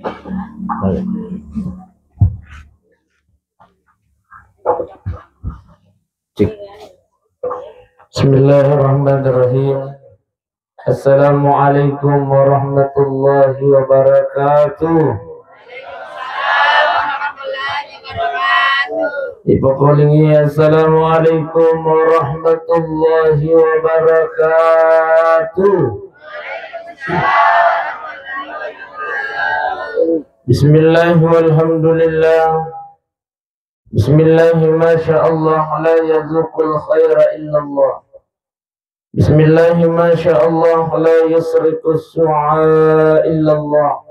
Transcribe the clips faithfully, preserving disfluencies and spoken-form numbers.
Cek. Bismillahirrahmanirrahim. Assalamualaikum warahmatullahi wabarakatuh. Ipakolingi, assalamualaikum warahmatullahi wabarakatuh. Bismillah walhamdulillah. Bismillah, masya Allah, la yazuqul khaira illallah. Bismillah, masya Allah, la yasriqus su'a illallah.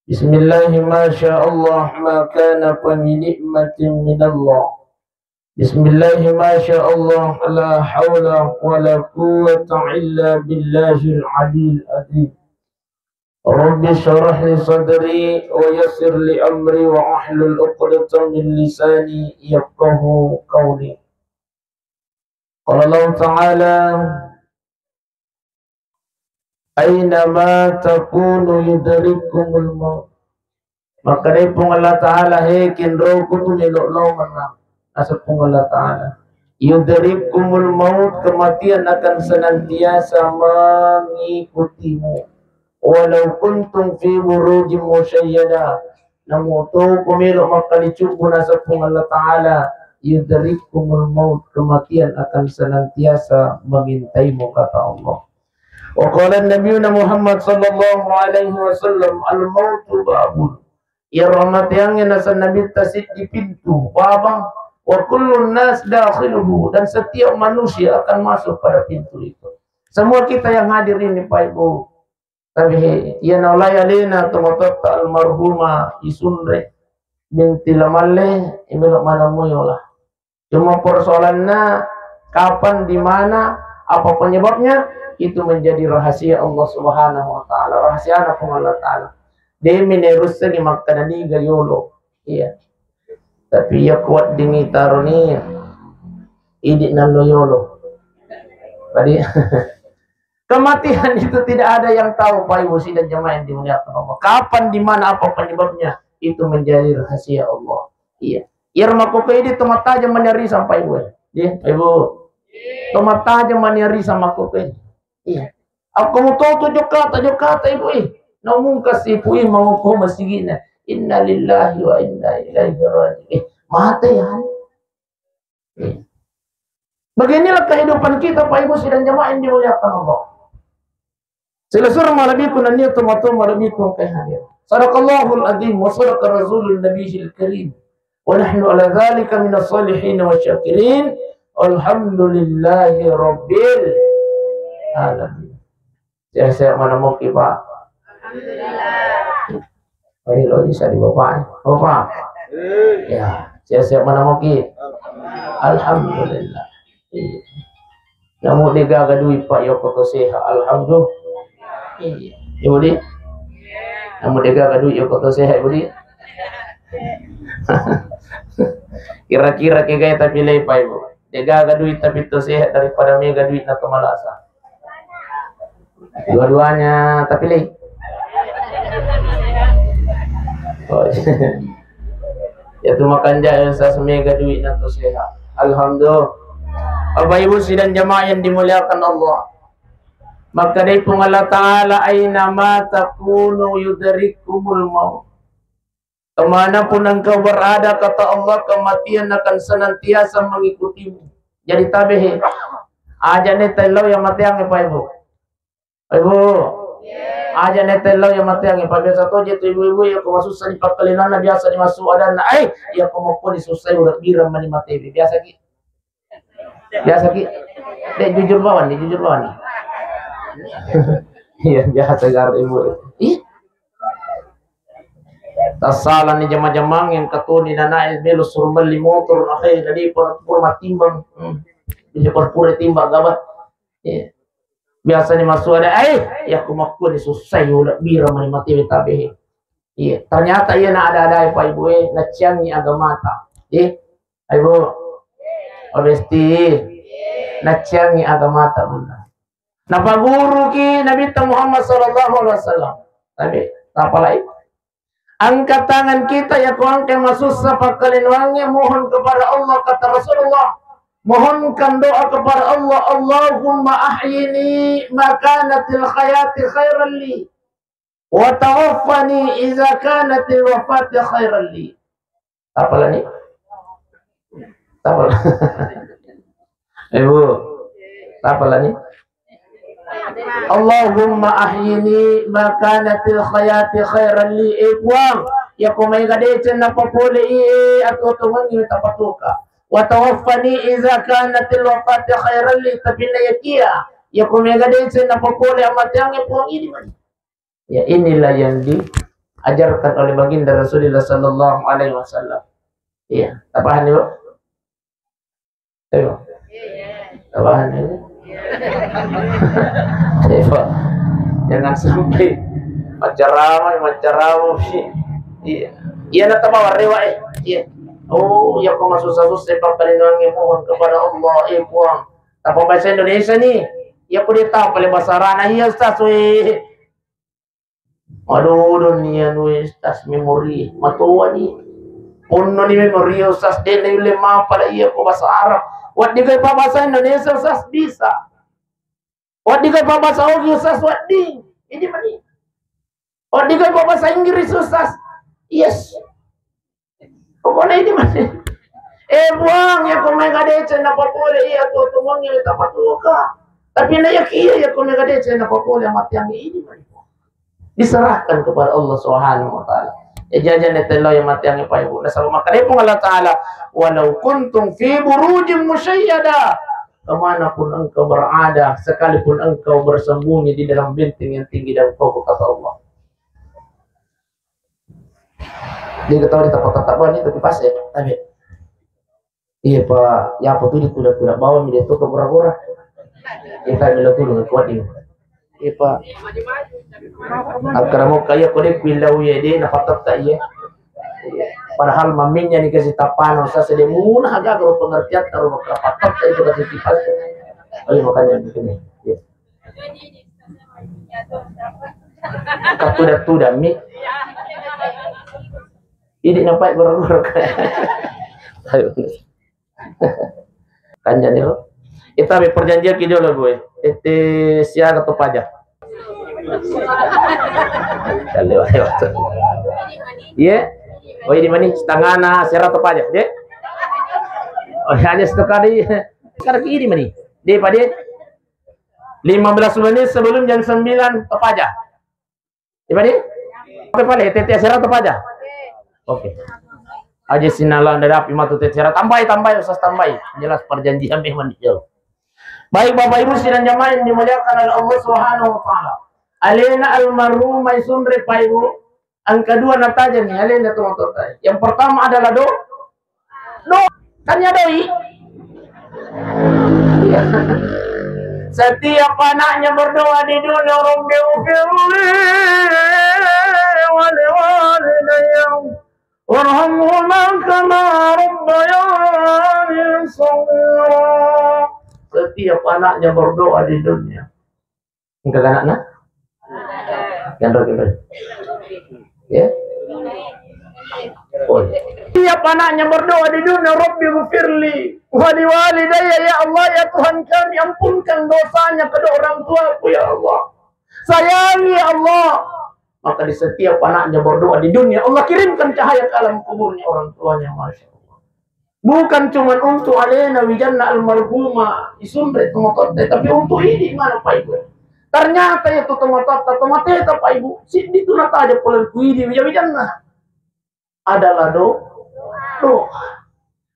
Bismillah, masya Allah, ma kana fa bi ni'matin minallah. Bismillah, masya Allah, la haula wa la quwwata illa billahil aliyil azim. Rabbi syrah li sadri wa yassir li amri wa ahlul uqdatan min lisani yafqahu qawli. Qala Allah Ta'ala, "Aina ma takunu yudrikkumul maut." Makkedai Puang Allah Ta'ala, "He kenroku tu melo lao menang." Naseng Puang Allah Ta'ala, "Yudrikkumul maut," kematian akan senantiasa mengikutimu. "Walau kuntum fi burujim musyayyada." Namu to ko melo makkalicubbu, naseng Puang Allah Ta'ala, "Yudrikkumul maut," kematian akan senantiasa mengintaimu, kata Allah. Wa qala Nabiyuna Muhammad sallallahu alaihi wasallam, "Al-mautu babun." Iyaro amateangnge, naseng Nabitta, siddi pintu, babang, "wa kullun nas dakhiluhu," dan setiap manusia akan masuk pada pintu itu. Semua kita yang hadir ini, Pak Ibu, tapi he, iya naulai alena tomatoatta almarhumah Isunre binti Lamalle, imelo manamui ola. Cuma persoalannya kapan, di mana, apa penyebabnya, itu menjadi rahasia Allah Subhanahu wa Ta'ala, rahasiana Puang Allah Ta'ala. Demi nerussengi makkada niga yolo. Iya. Tapi iya kuat demi taroni idi nallo yolo. Tadi kematian itu tidak ada yang tahu, Pak Ibu sidang jamaah yang dimuliakan Allah. Kapan, di mana, apa penyebabnya, itu menjadi rahasia Allah. Iya. Iyaro makkokkoe idi to mattajeng mani arisang, Pak Ibu. Di, Pak Ibu. To mattajeng mani arisang makkokkoe. Iya. Akko mutoto jokkata, jokkata Ibu, eh. Naumungkasi Ibu, eh, mangokko masigina. Inna lillahi wa inna ilaihi raji'un. Eh, mate ya. Iya. Beginilah kehidupan kita, Pak Ibu sidang jamaah yang dimuliakan Allah. Silessureng malebbiku nennia tomatoa malebbiku engkae hadir. Sadaqallahul azim wa sadaqa rasulun nabiyil karim. Wa nahnu ala dzalika minas sholihin wa syakirin. Alhamdulillahi rabbil alamin. Sehat-sehat mana moki, Pak? Alhamdulillah. Ayo, lo bisa di Bapak. Bapak. Ya, sehat-sehat mana moki? Alhamdulillah. Iya. Namu degaga duit, Pak, yoko to sehat. Alhamdulillah. Iya. Iya, Budi? Namu degaga duit, yoko to sehat, Budi? Kira-kira kegai tapi lepai, Bu. Degaga duit tapi to sehat daripada mega duit na to malasa. Dua-duanya, tapi le. Oh, iya. Ya tu makanja ya, sa semega duit na to sehat. Alhamdulillah. Bapak Ibu sidang jamaah yang dimuliakan Allah. Maka dari Puang Allah Ta'ala, "Aina ma takunu yudrikkumul maut." Kemanapun engkau berada, kata Allah, kematian akan senantiasa mengikutimu. Jadi tabe he. Aja ne tellau ya mateang, Pak Ibu. Pak Ibu. Aja ne tellau ya mateang, Pak. Biasa to je tu ibu-ibu ya, ko masussa di pakkalinana biasa di masu adanna. Eh, ya ko mokko di sussai ulebbireng mani matewe. Biasa ki. Biasa ki. Dek, jujur bawang nih, jujur bawang nih. Iya, biasa gar ibu. Ih. Tassala ni jama-jamang yang katoni nanae melo suruh melli motor, akhirnya jadi pura-pura matimbang. Hmm. Bisa pura-pura timbang gabah. Iya. Biasa ni masu ada, eh, ya ko mokko ni sussai ulebbireng mani matewe tabe he. Iya, ternyata iya na ada-ada, Pak Ibu, eh, naciangi agamata. Eh, Ibu, Pak Besti, naciangi agamata, Bunda. Napaguruki Nabitta Muhammad sallallahu alaihi wasallam. Tapi, apalagi? Angkat tangan kita, ya, ko engka masussa pakkalinoangnge, mohon kepada Allah, kata Rasulullah, mohonkan doa kepada Allah, "Allahumma ahyini ma kanatil hayati khairan li, wa tawaffani iza kanatil wafati khairan li." Tapalani? Tapal. Ibu. Tapalani? "Allahumma ahyini ma kanatil hayati khairan li." Eh, Puang, ya ko maega deceng napapole iye atuo-tuongengngi tapatuoka. "Wa tawaffani iza kanatil wafati khairan li." Tapi na yakia, ya ko maega deceng napapole amateangnge, Puang, idi mani. Ya, inilah yang diajarkan oleh Baginda Rasulullah sallallahu alaihi wasallam. Iya, tapahanni, Bu? Ayo. Tapahanni, Bu? Ayo. Jangan sampai macarama, macarama. Iya. Iya, na tabawa rewa, eh. Iya. Oh, ya, ko masussa-sussa pakkalinoangnge, mohon kepada Allah, eh, Puang. Tapa bahasa Indonesia nih. Ya, ko dia tahu paling bahasa Arabnya, iya, Ustaz, weh. Madodonni anu, Ustaz, memori. Matoani. Onnoni memori, Ustaz, de' naulle mapala iya ko bahasa Arab. Wedding ko bahasa Indonesia, Ustaz, bisa. Wedding ko bahasa Ogi, Ustaz, wedding. Idi mani. Wedding ko bahasa Inggris, Ustaz. Yes. Pokoknya ini masih. Eh, Puang, ya ko maega deceng napapole iya atuo-tuongengnge tapatuoka. Tapi na yakia, ya ko maega deceng napapole amateangnge, ini mani, Puang. Diserahkan kepada Allah Subhanahu wa Ta'ala. Eh, jaja na tello ya amateangnge, Pak, Ibu. Nasaba makkeda Puang Allah Ta'ala, "Walau kuntum fi burujin musyayyada." Kemanapun engkau berada, sekalipun engkau bersembunyi di dalam benteng yang tinggi dan kokoh, kata Allah. Dia ketawa di tempat-tempat bawah ni, tapi pas ya, tapi. Iya, Pak, ya, apa tuh, di tuda-tuda bawah mi dia tuh ke gora-gora. Kita melo tuh dengan kuat ini. Iya, Pak. Angkara mau kaya kode kuilau ya, dia na patatta iya. Padahal maminya nih kasih tapana, usah sedih muna, agak kalau pengertian, taruh bakal patatta itu kasih kipas. Oh, iya, makanya begini. Iya. Katuda-tuda mi. Idi napai goro-goro. Ayo. Kanjani lo. Ita be perjanjian ki dolo gue. Ete siaga to paja. Iya. Oh, idi mani setengahna sera to paja, de? Oh, hanya setengah di. Sekarang idi mani. De, pade. Lima belas menit sebelum jam sembilan tepaja. Iya, Pak, di? Apa pale, tete asera tepaja? Oke. Aja sinala nda dapi matu tete asera. Tambai, tambai, usah tambai. Jelas perjanjian memang di jauh. Baik, Bapak Ibu sidang jamaah yang dimuliakan oleh Allah Subhanahu wa Ta'ala. Alena almarhumah isunre, Pak, Ibu. Engka dua natajani alena tomatoatta. Yang pertama adalah do-, do-, kan ya doi. Setiap anaknya berdoa di dunia, "Rabbi ufirli wali walidayya warhamhuma kama rabbayani shaghira." Setiap anaknya berdoa di dunia. Engka anakna? Gendro, gendro. Ya? Oh. Tiap anaknya berdoa di dunia, "Rabbi ghfirli wali walidayya," ya Allah, ya Tuhan kami, ampunkan dosanya kedua orang tuaku, ya Allah. Sayangi, ya Allah. Maka di setiap anaknya berdoa di dunia, Allah kirimkan cahaya ke alam kuburnya orang tuanya, Masya Allah. Bukan cuma untuk alena wijanna almarhumah isunre tomatoatta, tapi untuk idi mana, Pak, Ibu. Ternyata itu tomatoatta, tomateta, Pak, Ibu, siddi tu nataja pole ku idi wija-wijanna. Adalah do-, doa.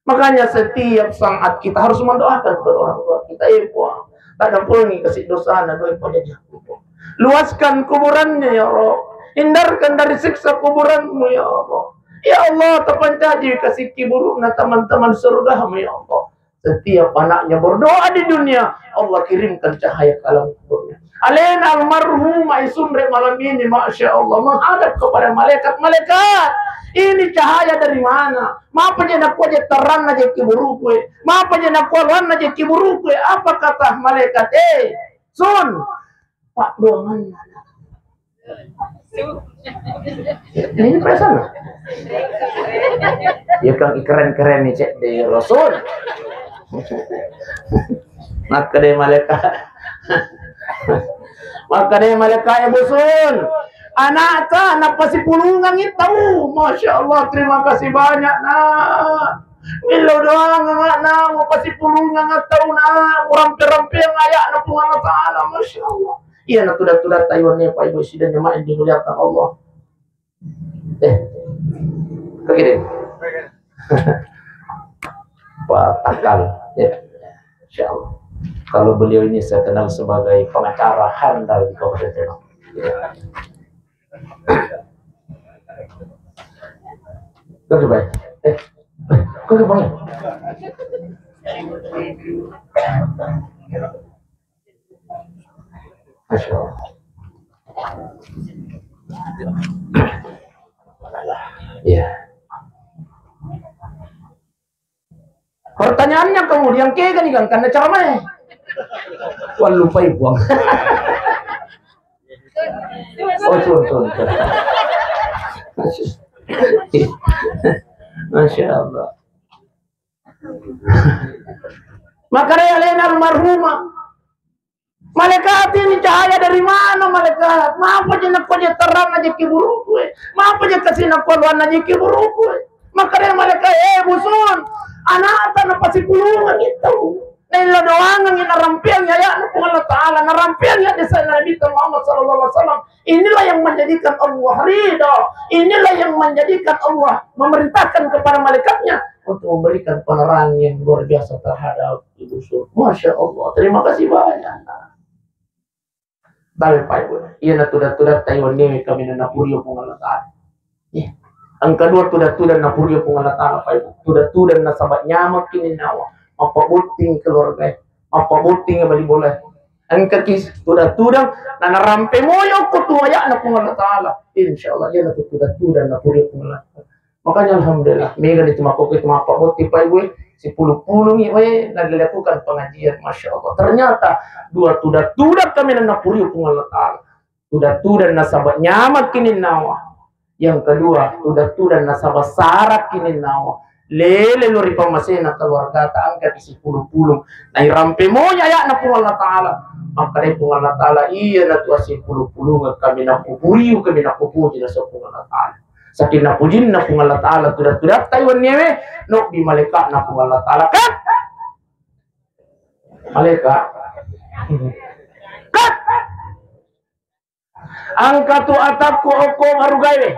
Makanya setiap saat kita harus mendoakan kepada orang tua kita, "Eh, Puang, tak ada pun kasih dosana, doa pada jago." Luaskan kuburannya, ya Rob. Hindarkan dari siksa kuburanmu, ya Allah. Ya Allah, tapancaji kasih kiburukna teman-teman surgamu, ya Allah. Setiap anaknya berdoa di dunia, Allah kirimkan cahaya ke alam kuburnya. Alena almarhumah isunre malam ini, Masya Allah, menghadap kepada malaikat. "Malaikat, ini cahaya dari mana? Mapa je nakua je terangna je kiburukue? Mapa je nakua loanna je kiburukue?" Apa kata malaikat? "Eh, Sun, paddoangenna." Ini perasaan. Ya kan keren-keren nih cek dari Rasul. Maka deh malaikat. Maka deh malaikat ya busun. Anakta napasipulungan itu. Masya Allah, terima kasih banyak nak. Millau doang nak, mau pasipulungan tau nak. Orang perampiang ayat na Puang Allah Ta'ala. Masya Allah. Iya na tuda-tuda taiwan ne Pak Ibu sidang jemaah yang dimuliakan Allah. Eh, kagede. Pak Takal, ya. Insya Allah. Kalau beliau ini saya kenal sebagai pengacara handal di Kabupaten Tebo. Ya. Oke, baik. Eh, oke, Bang. Masya Allah. Ya. Pertanyaannya kemudian, kega nih, Kang, karena ceramah? Wah, lupa ibu. Oh, sun, sun, sun. Masya Allah. Maka dia alena almarhumah. Malaikat ini cahaya dari mana, malaikat? Mapa je nakko je terang aja kiburuku, eh? Mapa je kasi nakko luan aja kiburuku, eh? Maka dia malaikat, eh, busun, anakta napasipulungan itu. Nailla doangan narampiang ayatna Puang Allah Ta'ala, narampiang ya desa Nabi Muhammad sallallahu alaihi wasallam. Inilah yang menjadikan Allah ridha. Inilah yang menjadikan Allah memerintahkan kepada malaikatnya untuk memberikan penerangan yang luar biasa terhadap ibu Sur. Masya Allah, terima kasih banyak. Tapi Pak Ibu, iya na tuda-tuda taiwan newe kami na napurio Puang Allah Ta'ala. Iya. Engka dua tuda-tuda napurio Puang Allah Ta'ala, Pak Ibu. Tuda-tuda nasaba nyameng kini nawa, mappabotting keluarga, mappabotting bali bola. Engka ki tuda-tuda na narampe moyo ko tu ayatna Puang Allah Ta'ala. Insya Allah, iya na tuda-tuda napurio Puang Allah Ta'ala. Makanya alhamdulillah, mega di tu makkokkoe tu mappabotti Pak Ibu, sipulung-pulungi we na dilakukan pengajian, masya Allah. Ternyata dua tuda-tuda kami na napurio Puang Allah Ta'ala. Tuda-tuda nasaba nyameng kini nawa. Yang kedua, tuda-tuda nasaba sara kini nawa. Lele lo ri pamasena keluargata, angka ki sipulung-pulung. Nairampe moja ayatna Puang Allah Ta'ala. Maka dai Puang Allah Ta'ala, iya na tu asipulung-pulung kami nakupurio, kami nakupuji nasaba Puang Allah Ta'ala. Saking napujinna Puang Allah Ta'ala, tuda-tudatta iwan newe, nobbi malaikatna Puang Allah Ta'ala. Kat! Malaikat. Kat! Angka tu atakku okko marugai we.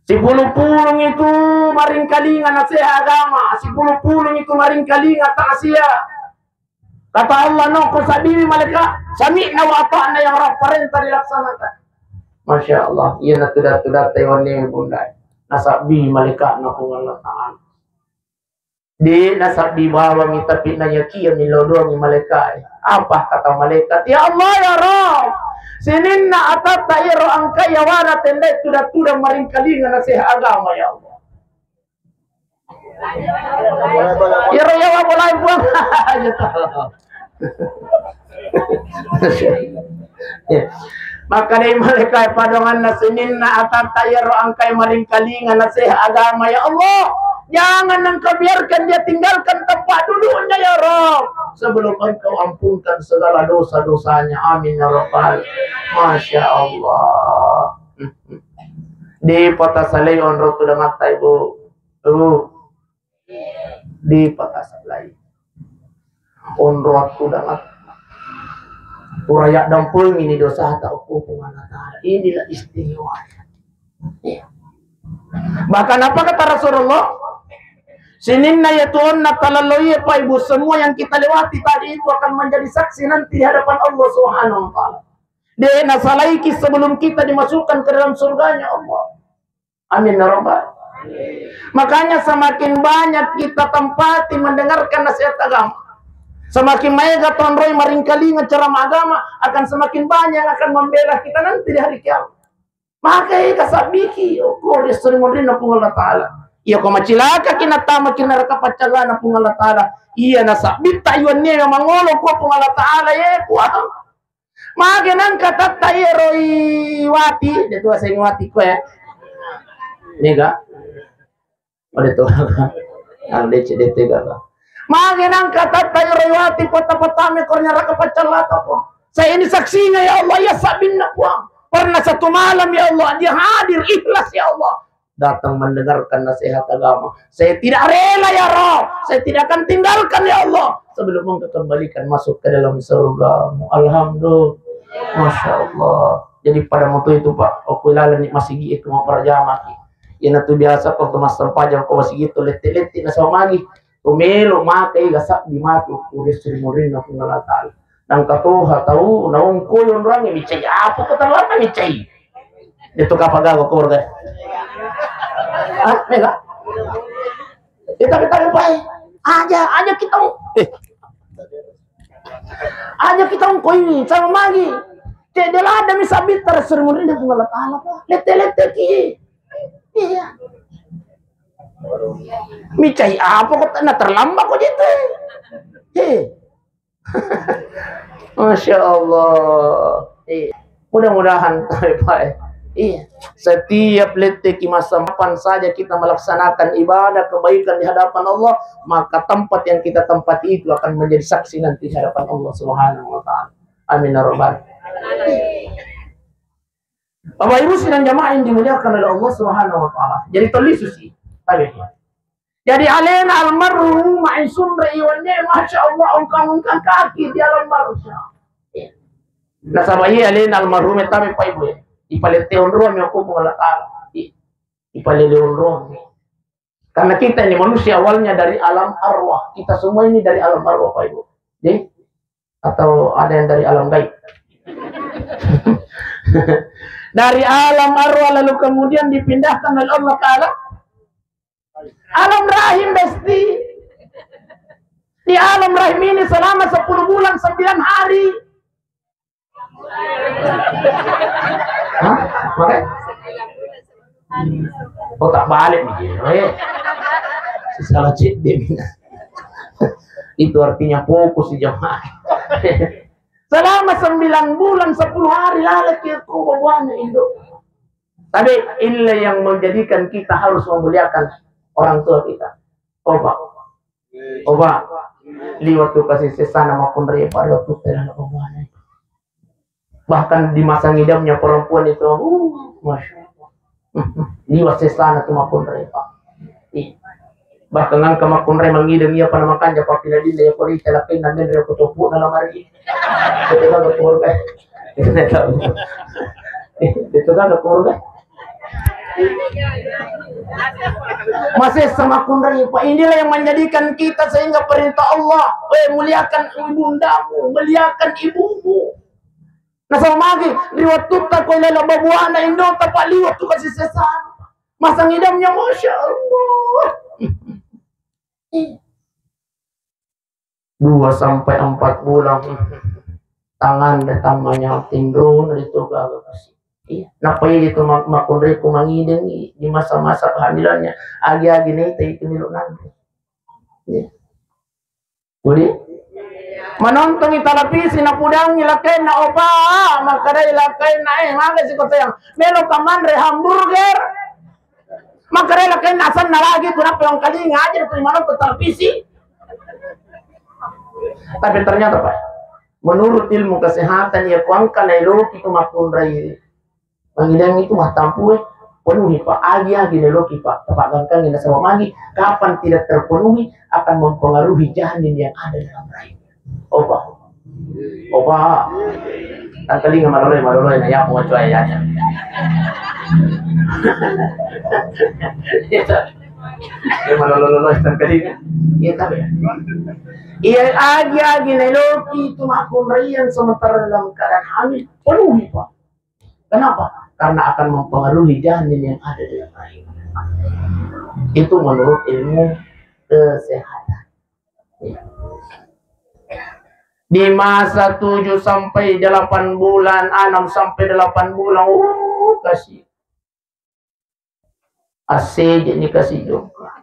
Sipulung-pulung itu maringkalinga naseha agama, sipulung-pulung itu maringkalinga taksia. Kata Allah, nokko sabbiwi malaikat, sami'na wa ata'na, yang roh parenta dilaksanakan. Masya Allah, iya na tuda-tuda taiwan newe bunda. Nasabbi malaikatna Puang Allah Ta'ala. De nasabbi bawangi, tapi nayakia millau doangi malaikat. Apa kata malaikat? Ya Allah, ya Rabb, sininna atatta iro angkai yawana tendai tuda-tuda maringkalinga naseha agama, ya Allah. Iro yawa bolai buang. Ya. Maka dai malaikat padonganna sininna atatta iyaro angkai maringkalinga naseha agama, ya Allah, jangan engkau biarkan dia tinggalkan tempat duduknya, ya Rabb, sebelum engkau ampunkan segala dosa-dosanya. Amin ya Rabbal. Masya Allah. Dipatasalai onro tudangatta, Ibu. Ibu. Dipatasalai. Onro tudang pura yaddampengi ni dosata okko Puang Allah Ta'ala. Inilah istimewanya. Iya. Bahkan apa kata Rasulullah? Sininna yatu onna talalloie, Pak Ibu, semua yang kita lewati tadi itu akan menjadi saksi nanti di hadapan Allah Subhanahu wa Ta'ala. De nasalaiki sebelum kita dimasukkan ke dalam surganya Allah. Amin ya Rabbal. Makanya semakin banyak kita tempati mendengarkan nasihat agama, semakin maega tonroi maringkalinga ceramah agama, akan semakin banyak yang akan membela kita nanti di hari kiamat. Maka ega sabbiki, oh, kore sering mondrinna Puang Allah Ta'ala. Iya ko macilaka ki nattama ki neraka paccallana Puang Allah Ta'ala. Iya nasabbitta iwanni mangolo ko Puang Allah Ta'ala, ye Puang. Mage nangka tatta iyaro i wati, de tu aseng wati ko ya. Mega. Ode tu. Ang dece dete gaga. Mage nangka tatta iyaro i wati, pota-pota me kornya raka paccallata ko. Saya ini saksinya ya Allah, ya sabinna Puang. Pernah satu malam ya Allah, dia hadir ikhlas ya Allah. Datang mendengarkan nasihat agama. Saya tidak rela ya Rabb, saya tidak akan tinggalkan ya Allah sebelum Engkau kembalikan masuk ke dalam surgamu. Alhamdulillah. Masya Allah. Jadi pada waktu itu Pak, aku laleng ni masigi itu mau berjamaah. Iyana tu biasa ko tu massempajang ko masigi tu lette-lette na sama magi. Tu melo mate ga sabbi matu ku Sri Murinna Puang Allah Taala. Nangka toha tau naung koyo onroangnge micai apa ko terlambat micai. Itu kapang gaga keluarga. Ah, mega. Eh, tapi tapi pai. Aja aja kita. Eh. Aja kita ko ini sama magi. Cek dia ada mi sabit terus Sri Murinna Puang Allah Taala. Lete-lete ki. Iya. Micai apa ko na terlambat ko gitu. Hei. Masya Allah. Iya. Mudah-mudahan, Pak, iya. Setiap leteki masa kapan saja kita melaksanakan ibadah kebaikan di hadapan Allah, maka tempat yang kita tempati itu akan menjadi saksi nanti di hadapan Allah Subhanahu wa Ta'ala. Amin ya Rabbal. Bapak Ibu sidang jamaah yang dimuliakan oleh Allah Subhanahu wa Ta'ala. Jadi, toli susi. Tabe. Jadi alena almarhum mai sunre iwanne, Masya Allah, ongkang-ongkang kaki di alam barzah. Nasaba iya alena almarhum tabe Pak Ibu ya. Ipalette onrong mi okko Puang Allah Taala. I- Ipalele onrong mi. Karena kita ini manusia awalnya dari alam arwah. Kita semua ini dari alam arwah Pak Ibu. Jadi, atau ada yang dari alam gaib? Dari alam arwah lalu kemudian dipindahkan oleh Allah Taala alam rahim, besti. Di alam rahim ini selama sepuluh bulan sembilan hari. Hah? Apa? Oh, tak balik nih, eh. Salah cek dia. Itu artinya fokus di jamaah. Selama sembilan bulan sepuluh hari lalaki aku babuana indo. Tapi inilah yang menjadikan kita harus memuliakan orang tua kita. Opa. Opa. Liwat tu kasih sesana maupun repa liwat tu tela na babuana. Bahkan di masa ngidamnya perempuan itu, uh, Masya Allah. Liwat sesana tu maupun repa. Ih. Bahkan engka makkunrai mangideng iya pada makanja pappiladinna iya pole telakkainna menre ko topuna lamari. Itu kan keluarga. Itu kan keluarga. Masessa makkunrai, Pak. Inilah yang menjadikan kita sehingga perintah Allah, "Eh, muliakan ibundamu, muliakan ibumu." Nasaba magi ri wattutta ko lela babuana indota, Pak, liwat tu kasih sesana. Masa ngidamnya, Masya Allah. Dua sampai empat bulan. Tangan datang manyal tindrung itu gaga kasih. Iya. Napa iya itu mak-, makkunrai ku mangideng di masa-masa kehamilannya. Agi-agi nita itu milu nanti. Iya. Jadi, menontongi televisi, napudangi lakkainna, opa, makkedai lakkainna, eh, maga si kota yang melo kamanre hamburger. Makkedai lakkainna asanna lagi, kenapa yang kalinga aja tu menonton televisi. Tapi ternyata, Pak, menurut ilmu kesehatan, ya kuangka nailoki tu makkunrai Mangidang itu mattampu, eh, penuhi, Pak. Agi-agi neloki, Pak. Tapak gangkangi nasaba magi, kapan tidak terpenuhi akan mempengaruhi janin yang ada dalam rahim. Opa. Opa. Tangkalinga maloloe, maloloe, na yapo macoa ya. Iya, malolo-lolo tangkalinga. Iya, tapi. Iya, agi-agi neloki itu makkunraian sementara dalam keadaan hamil. Penuhi, Pak. Kenapa? Karena akan mempengaruhi janin yang ada dalam rahim. Itu menurut ilmu kesehatan. Di masa tujuh sampai delapan bulan, enam sampai delapan bulan, uh, kasih. Asseje ni kasi jokka.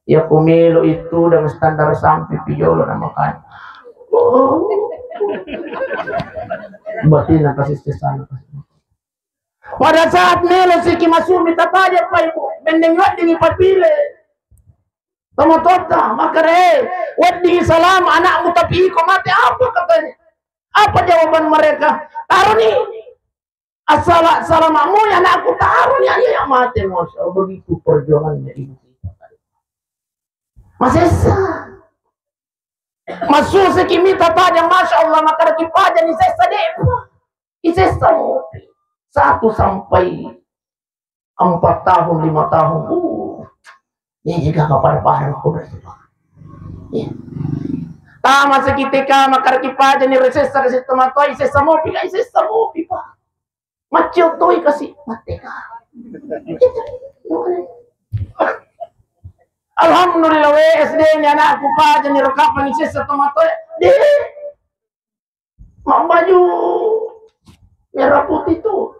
Ya ku melo itu dengan standar sampai pijolo nama kan. Oh. Batinna kasih sesana kasih. Pada saat melo siki masumi tataja pa ibu, mending wedding ipapile. Tomatoatta, makkeda, "Eh, wedding salama anakmu tapi iko mate, apa katanya? Apa jawaban mereka? Taroni asala-, salamamu ya anakku, taroni aja yang mate." Masya Allah, begitu perjuangannya ibu kita. Masessa. Massusiki mita tajang, Masya Allah, makkadaki pajani sessa de'pa. Isessa mopi. Satu sampai empat tahun, lima tahun. Uh. Ini juga pada-pada aku berarti, Pak. Iya. Tama sekitika makkadaki pajani ri sessa kasi tomatoa, isessa mopi, ka isessa mopi, Pak. Maccio toi kasi, mateka. Alhamdulillah, we, S D ni anakku, pajani ro kapang sessa tomatoa. De. Mabbaju merah putih tu.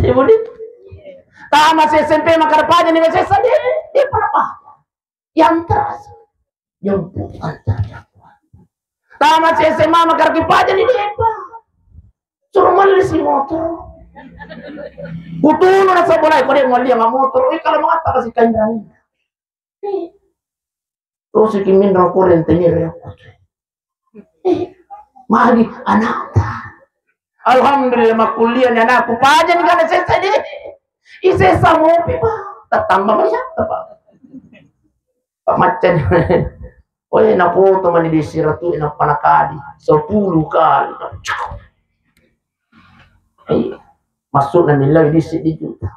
Ibu di. Tama si S M P makkada pajani sessa, de. De, apa? Yang teras. Jompo antar jadwal. Tama si S M A makkadaki pajani de'pa. Suruh melli si motor. Kutunu nasaba bolai ko de' melli ma motor. Oi, kalau mengata kasi kainrang. Terus iki minrang ko rentenir ya. Magi anakta. Alhamdulillah, makkuliah ni anakku. Pajani kana sessa de. Isessa mopi, Pak. Tattamba maliatta, Pak. Pak, macca ni. Oe, napoto mani di siratu, nappa nakadi sepuluh kali. Iya. Masuk na millau di seddi juta.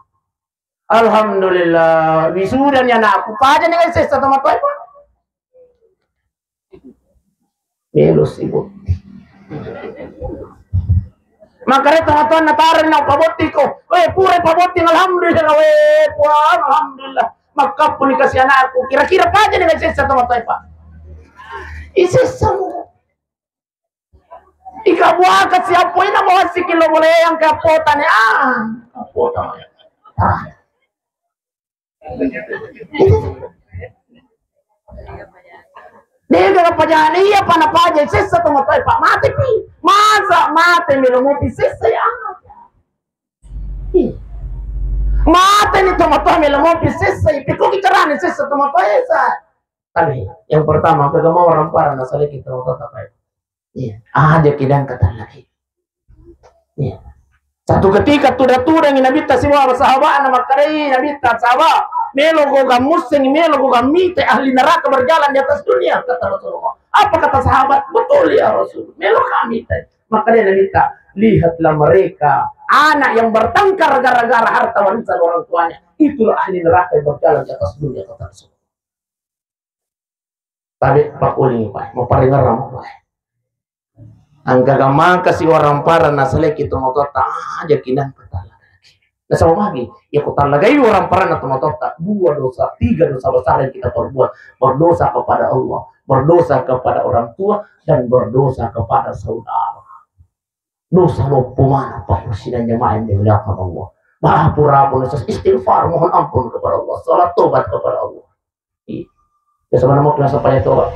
Alhamdulillah, wisuda ni anakku. Pajani sessa tomatoa, Pak. Melo si botti. Makkada tomatoanna, "Taroni na upabottiko." We, pura pabotti, alhamdulillah, we, Puang, alhamdulillah. Makkappu ni kasi anakku. Kira-kira pajani sessa tomatoa, Pak. Isessa mo. Ika buaka siappo ina mo sikilo boleh yang kapota ni. Ah, kapota. Ah. De'ga napajani, iya pa napaja sessa tomatoa, Pak, mate pi. Masa mate melo mopi sessa ya. Ih. Mate ni tomatoa melo mopi sessa, pi ko ki carana sessa tomatoa, eh, sa. Tapi yang pertama, apa mau orang parah na saleki tomatoa, Pak. Iya, aja kidang kata lagi. Iya. Satu ketika tuda-tudangi Nabitta sibawa sahabatna, makkadai Nabitta, "Sahabat, melo ko gammusseng, melo ko gammite ahli neraka berjalan di atas dunia," kata Rasulullah. Apa kata sahabat? "Betul ya Rasul, melo kami teh." Makkadai Nabitta, "Lihatlah mereka, anak yang bertengkar gara-gara harta warisan orang tuanya, itulah ahli neraka yang berjalan di atas dunia," kata Rasulullah. Tabe pakuling, Pak, mau paringerang, Pak. Angka gamangka si orang parah na saleki tomatoatta, aja kinang kata lagi. Nasaba magi, ya ku talagai orang parah na tomatoatta, dua dosa, tiga dosa besar yang kita perbuat. Berdosa kepada Allah, berdosa kepada orang tua, dan berdosa kepada saudara. Dosa loppo mana, Pak, sidang jamaah yang dimuliakan Allah. Maaf pura pun, istighfar, mohon ampun kepada Allah, salat tobat kepada Allah. Iya. Biasa mana mau kena sampai itu, Pak?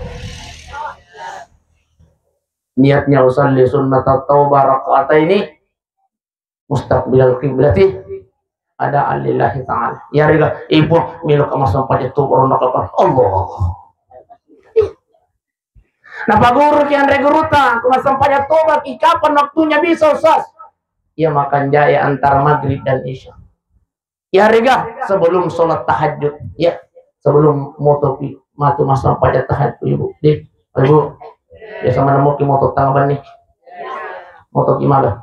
Niatnya usalli sunnat taubah rakaat ini mustaqbilal qiblati ada alillahi ta'ala. Ya riga, ibu, milo kama sampai itu, Allah. Napaguru ki anre guruta, ku massempajang toba ki, kapan waktunya bisa, Ustaz? Ya, makan jae antara maghrib dan isya. Ya, rega, sebelum sholat tahajud, ya, sebelum moto ki matu massempajang tahajud, Ibu. Di, Ibu. Ya, sama nemu ki moto tanggapan nih. Moto ki maga.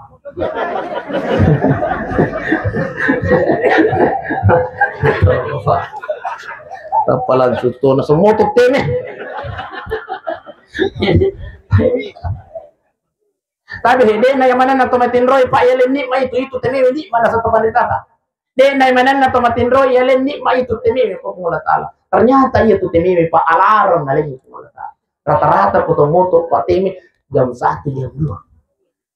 Tappa langsung tona semua tuh tene. Tapi de'na yang mana na to matinroi, Pak, yaleng nikmat itu, itu temewe nikmat na satu pandita, Pak. De'na yang mana na to matinroi, yaleng nikmat itu temewe ko Allah Ta'ala. Ternyata iya tu temewe, Pak, alarm na lagi ko Allah Ta'ala. Rata-rata ko to moto, Pak, teme jam satu, jam dua.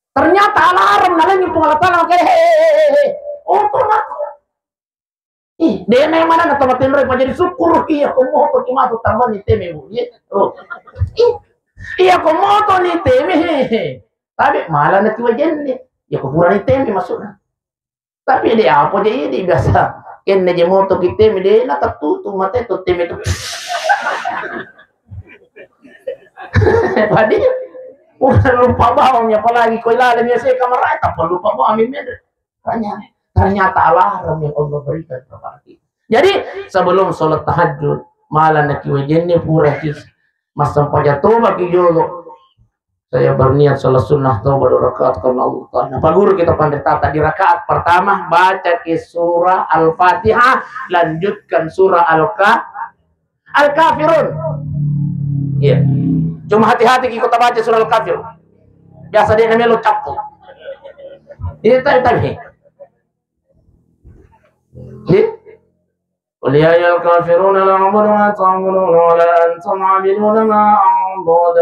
Ternyata alarm na lagi ko Allah Ta'ala, kayak, "He, he, he, he, he. Oh, to mako." Ih, de'na yang mana na to matinroi, Pak, jadi syukur iya ko moto ki matu tambani teme, Bu. Iya. Oh. Ih, iya ko moto ni teme. Tabe mala na ki wajenne. Ya ko pura ni teme maksudna. Tapi de apa je, de biasa. Kenne je moto ki teme, de na tattutu mate to teme tu. Padi, udah lupa bawang, apalagi koi laleng ya saya kamar, eh, tak lupa bawang, Mimin. Ternyata, ternyata alarm yang Allah berikan kepada kita. Jadi, sebelum sholat tahajud, malam naki wajenne pura ki massempajang toba ki jolo. Saya berniat sholat sunnah toba dua rakaat karena Allah Ta'ala. Pak Guru kita pandai tata di rakaat pertama, baca ki surah Al-Fatihah, lanjutkan surah Al-Ka-, Al-Kafirun. Iya. Cuma hati-hati ki kota baca surah Al-Kafirun. Biasa dia namanya lo cappu. Iya, tapi, tapi. Iya. قل يا أيها الكافرون لا أعبد ما تعبدون ولا أنتم عابدون ما أعبد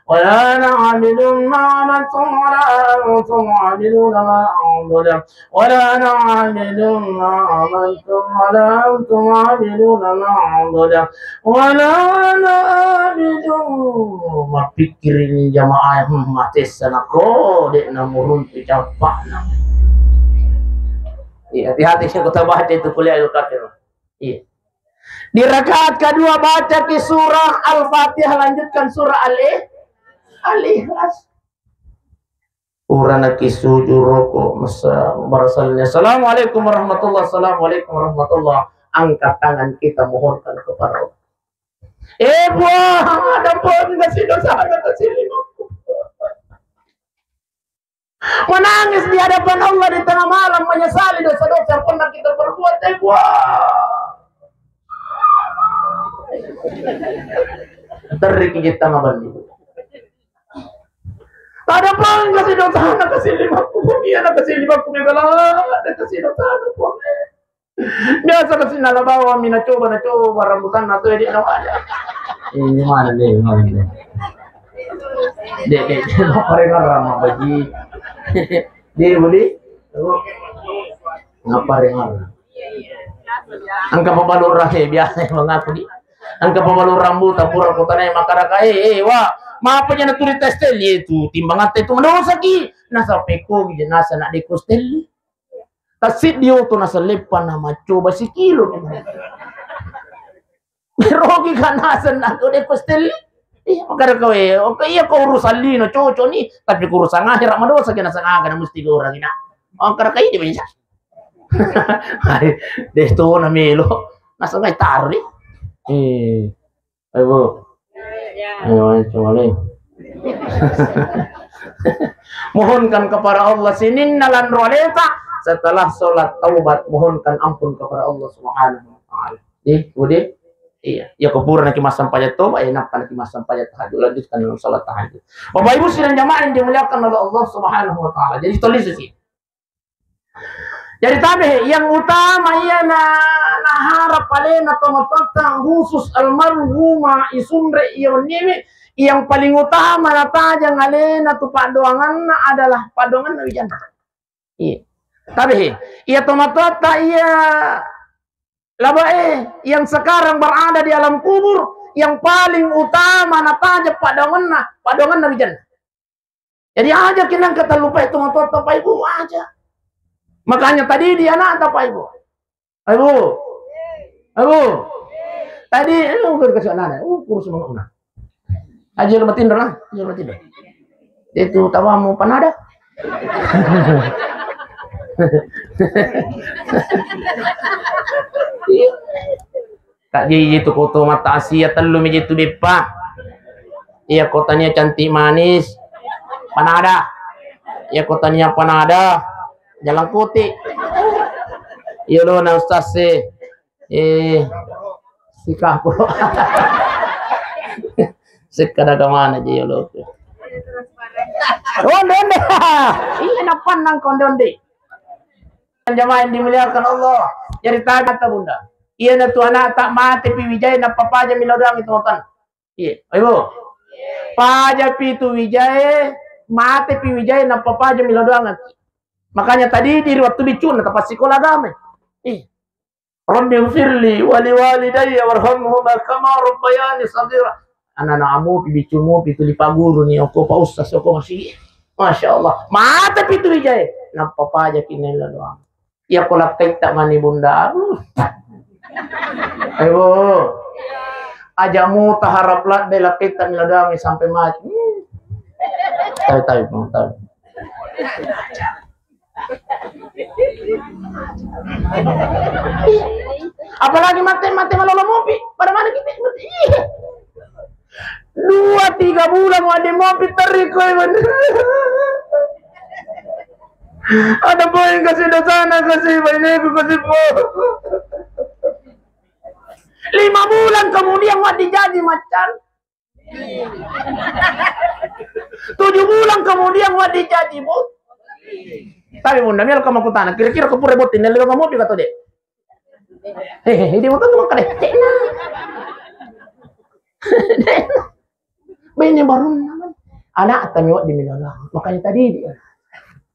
ولا أنا عابد ما عبدتم ولا أنتم عابدون ما أعبد ولا أنا عابد ما عبدتم ولا أنتم عابدون ما أعبد ولا أنا عابد. Mappikkiri jamaah, hmm, matessa nako, de' namuruntu cappa'na. Iya, hati-hati, saya kota baca itu kuliah Al-Kafirun. Iya. Di rakaat kedua baca ki surah Al-Fatihah, lanjutkan surah Al-, Al-Ikhlas. Urana ki sujud roko, masa barasalnya, "Assalamualaikum warahmatullah, assalamualaikum warahmatullah." Angkat tangan kita mohonkan kepada Allah. Eh, Puang, ada pun kasih dosa, ada kasih lima. Menangis di hadapan Allah di tengah malam, menyesali dosa-dosa yang pernah kita perbuat, eh, Puang. Terri ki jitta maballi. Ada pun kasih dosa, ada kasih lima puluh, iya, ada kasih lima puluh, ada kasih dosa, ada pun. Biasa kasi nala bawang mi, nacoba, nacoba rambutanna tu, de' nawaja. Eh, mana de', mana de'. De', de', de', maparengarang ma baji. De', boleh? Maparengarang. Engka pabalu rahe, biasa mengaku di. Engka pabalu rambutan pura kutana makaraka, eh, eh, wa, mapa jana tuli testel itu, timbangatta itu mendosa ki. Nasa peko ki jenasa nak deko steli. Tassiddi oto naselleppa na maccoba sikilo. Merogi ka naseng nako de ko stelli. Iya, makara kowe, oke, iya ko urusan lino cocok ni, tapi ko urusan akhirat madosa kena sang aga na mesti ko orang ina. Makara kai de bisa. Hai, de to na melo. Naseng kai taruh ni. Eh. Ayo, Bu. Ya. Ayo, ayo, coba lagi. Mohonkan kepada Allah sininna lanro aleta, setelah sholat taubat, mohonkan ampun kepada Allah Subhanahu wa Ta'ala. Ih, Budi? Iya. Ya, ko pura naki massempajang toba, ya, nappa naki massempajang tahajud, lanjutkan dengan sholat tahajud. Bapak Ibu sidang jamaah yang dimuliakan oleh Allah Subhanahu wa Ta'ala. Jadi, tulis sih. Jadi tabe, yang utama iya na, naharap alena tomatoatta khusus almarhumah isunre iya wenniwi, yang paling utama natajang alena tu paddoanganna adalah paddoanganna wijanna. Iya. Tabe, iya tomatoatta iya labae yang sekarang berada di alam kubur, yang paling utama natajang paddoanganna, paddoanganna wijanna. Jadi aja kinang keterlupa itu motor Bapak Ibu aja. Makanya tadi dia anak Bapak Ibu. Ayo. Ayo. Tadi eh, udah kasih anak. Uh, kurus banget nah. Aja lu matiin dah. Aja lu matiin dah. Itu tawamu panada. Iya. Kak Jiji tu koto mata Asia, tellu mi jitu beppa. Iya kotanya cantik manis. Panada. Iya kotanya panada. Jalan kuti. Iya lo na ustaz sih. Eh. Sikah pura. Sekada kemana ji lo. Onde onde. Iya napannang konde onde. Jamaah yang dimuliakan Allah. Jadi tadi kata Bunda. Iya na tu anak tak mate pi wijai na papaja mi lodang itu kan. Iya, ayo. Paja pi tu wijai, mate pi wijai na papaja mi lodang. Makanya tadi di waktu bicuna tempat sekolah agama. Iya. Rabbi firli wali walidayya warhamhuma kama rabbayani saghira. Anak-anakmu pi bicumu pi tuli paguru ni oko pa ustaz oko masih. Masya Allah. Mate pitu ijae. Nappa pajaki nella doang. Iya ko lakkaitta mani bunda. Ayo. Aja mu taharap ladde lakkaitta nella doang sampai mati. Hmm. Tahu, tahu, tahu. Apalagi mate, mate malolo mopi. Pada mana kita? Iya. Dua tiga bulan wadde mopi terri koe bener. Ada poin kasih dosana kasih baineku kasih po. Lima bulan kemudian wadde jaji maccan. Tujuh bulan kemudian wadde jaji bot. Tapi bunda mel kamu kutana kira-kira kepura bot ini lewat mopi kata deh. Hehe, ini motor tuh makan deh. Bene baru anak tanya di Minang. Makanya tadi dia.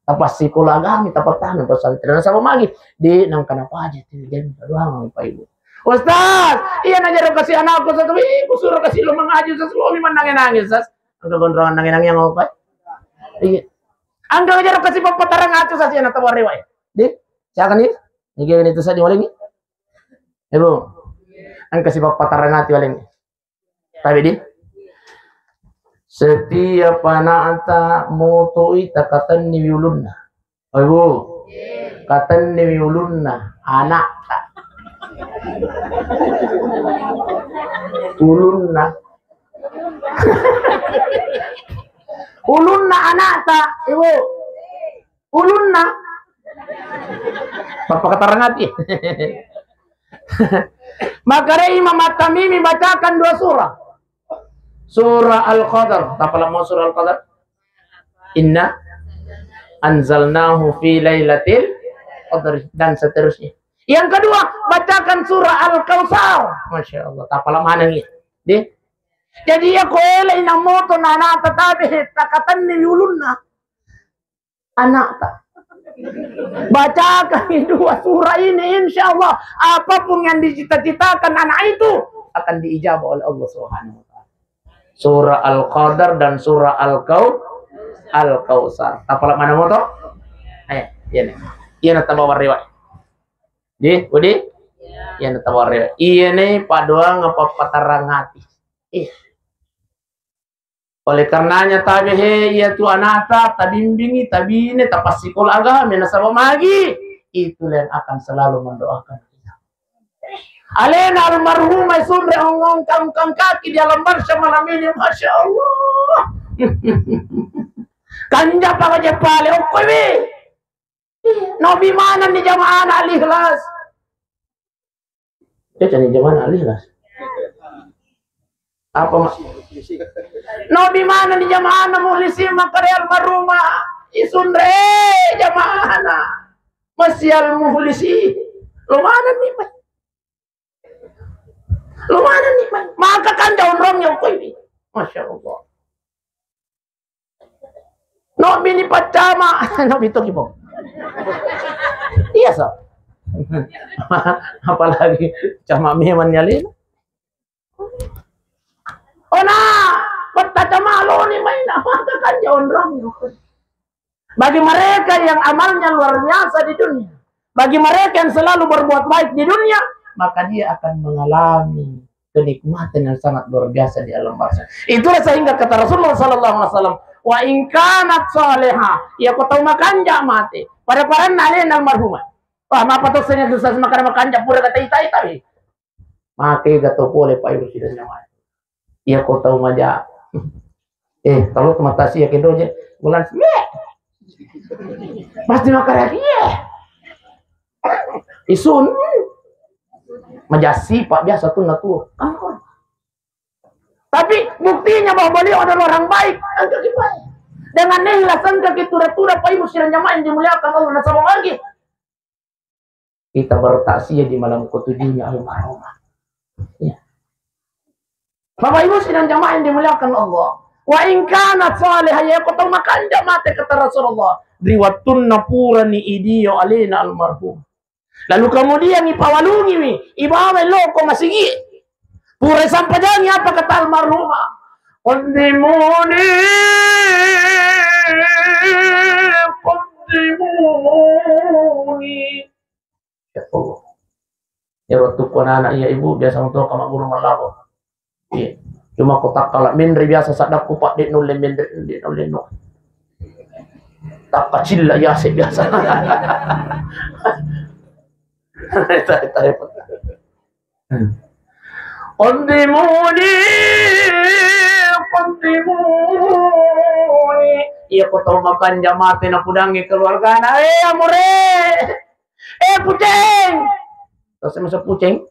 Tappa sikola agami, tappa tanu pesantren. Nasaba magi, di nang kenapa aja tuh dia doang Pak Ibu. Ustaz, iya najaro kasih anakku satu, ih, ku suruh kasih lo mengaji, Ustaz, lo memang nangis-nangis, Ustaz. Angka gondrongan nangis-nangis yang apa? Iya. Angka najaro kasih papa tarang aja, Ustaz, iya natawa rewa. Di, siapa nih? Ini itu saja paling. Ibu, angka si papa tarang aja paling. Tapi di setiap anakta motoi takatenni wiulunna. Ibu, katenni wiulunna anakta. Ulunna. Ulunna anakta, ibu. Ulunna. Bapak keterangan hati. Maka Imam At-Tamimi bacakan dua surah. Surah Al-Qadar. Apa lama surah Al-Qadar? Inna anzalnahu fi lailatil qadr dan seterusnya. Yang kedua, bacakan surah Al-Kautsar. Masya Allah, tak pala mana nih? Deh. Jadi ya koele ina moto nana tetapi takatanni ulunna. Anakta. Bacakan dua surah ini, insya Allah apapun yang dicita-citakan anak itu akan diijabah oleh Allah Subhanahu wa Ta'ala. Surah Al-Qadar dan surah Al-Kau Al-Kautsar. Tapala mana moto? Eh, iya nih. Iya na tabawa riwayat. Di, Udi? Iya na tabawa riwayat. Iya nih padoang apa patarang hati. Iya. Oleh karenanya tabe he iya tu anata tabimbingi tabine tapassikola agama nasaba magi itulah yang akan selalu mendoakan kita. Alena almarhumah sunre ongongkang kaki di alam barzah malam ini, masya Allah. Kanja pala jepale okkoi wi. Nabi mana ni jamaah Al-Ikhlas? Cocok ni jamaah Al-Ikhlas. Apa mak? Nabi mana ni jamaah Mukhlisin makare almarhumah isunre jamaah na. Masih al-Mukhlisin. Lo mana ni mak? Lo mana ni mak? Maka kan daun rong yang koi ni. Masya Allah. No bini paccama, no bito kipo. Iya sa. Apalagi cama memang nyalina. Ona pattacama loni maina maka kan jaonrong. Bagi mereka yang amalnya luar biasa di dunia, bagi mereka yang selalu berbuat baik di dunia, maka dia akan mengalami kenikmatan yang sangat luar biasa di alam barzah. Itulah sehingga kata Rasulullah sallallahu alaihi wasallam, "Wa in kanat salihah," iya ko tau makanja mate. Pada-pada nalena almarhumah. Wah, mapa to sengeng susah makana makanja pura kata ita-ita wi. Make ga to pole pai sidang nyawa. Iya ko tau maja. Eh, kalau tematasi ya kedo je. Bulan sembilan. Pasti makan lagi ya. Isun. Majasi pak biasa tuh natu. Tapi buktinya bahwa beliau adalah orang baik. Angka kipai. Dengan ikhlas angka kita tura-tura pai musyiran jamaah yang dimuliakan Allah nasaba lagi. Kita bertakziah di malam ketujuhnya almarhumah. Ya. Bapak Ibu sidang jamaah yang dimuliakan Allah. Wa in kanat salihah, ya ko tau makanja mate kata Rasulullah. Ri wattunna purani idio alena almarhum. Lalu kemudian ipawalungiwi, ibawa loko masigi. Pura sampajangi apa kata almarhumah. Qaddimuni قدموني. Ya Allah. Ya, waktu ku anak-anak, iya, Ibu, biasa untuk kamu guru malabo. Iya. Cuma ko takkala menre biasa sadakku, Pak, de' nulle menre, de' nulle no. Takkacilla yase biasa. Tae, tae, Pak. Qaddimuni, qaddimuni. Iya, ko tau makanja mate napudangi keluargana. Eh, amore. Eh, Puceng. Tau se masa Puceng?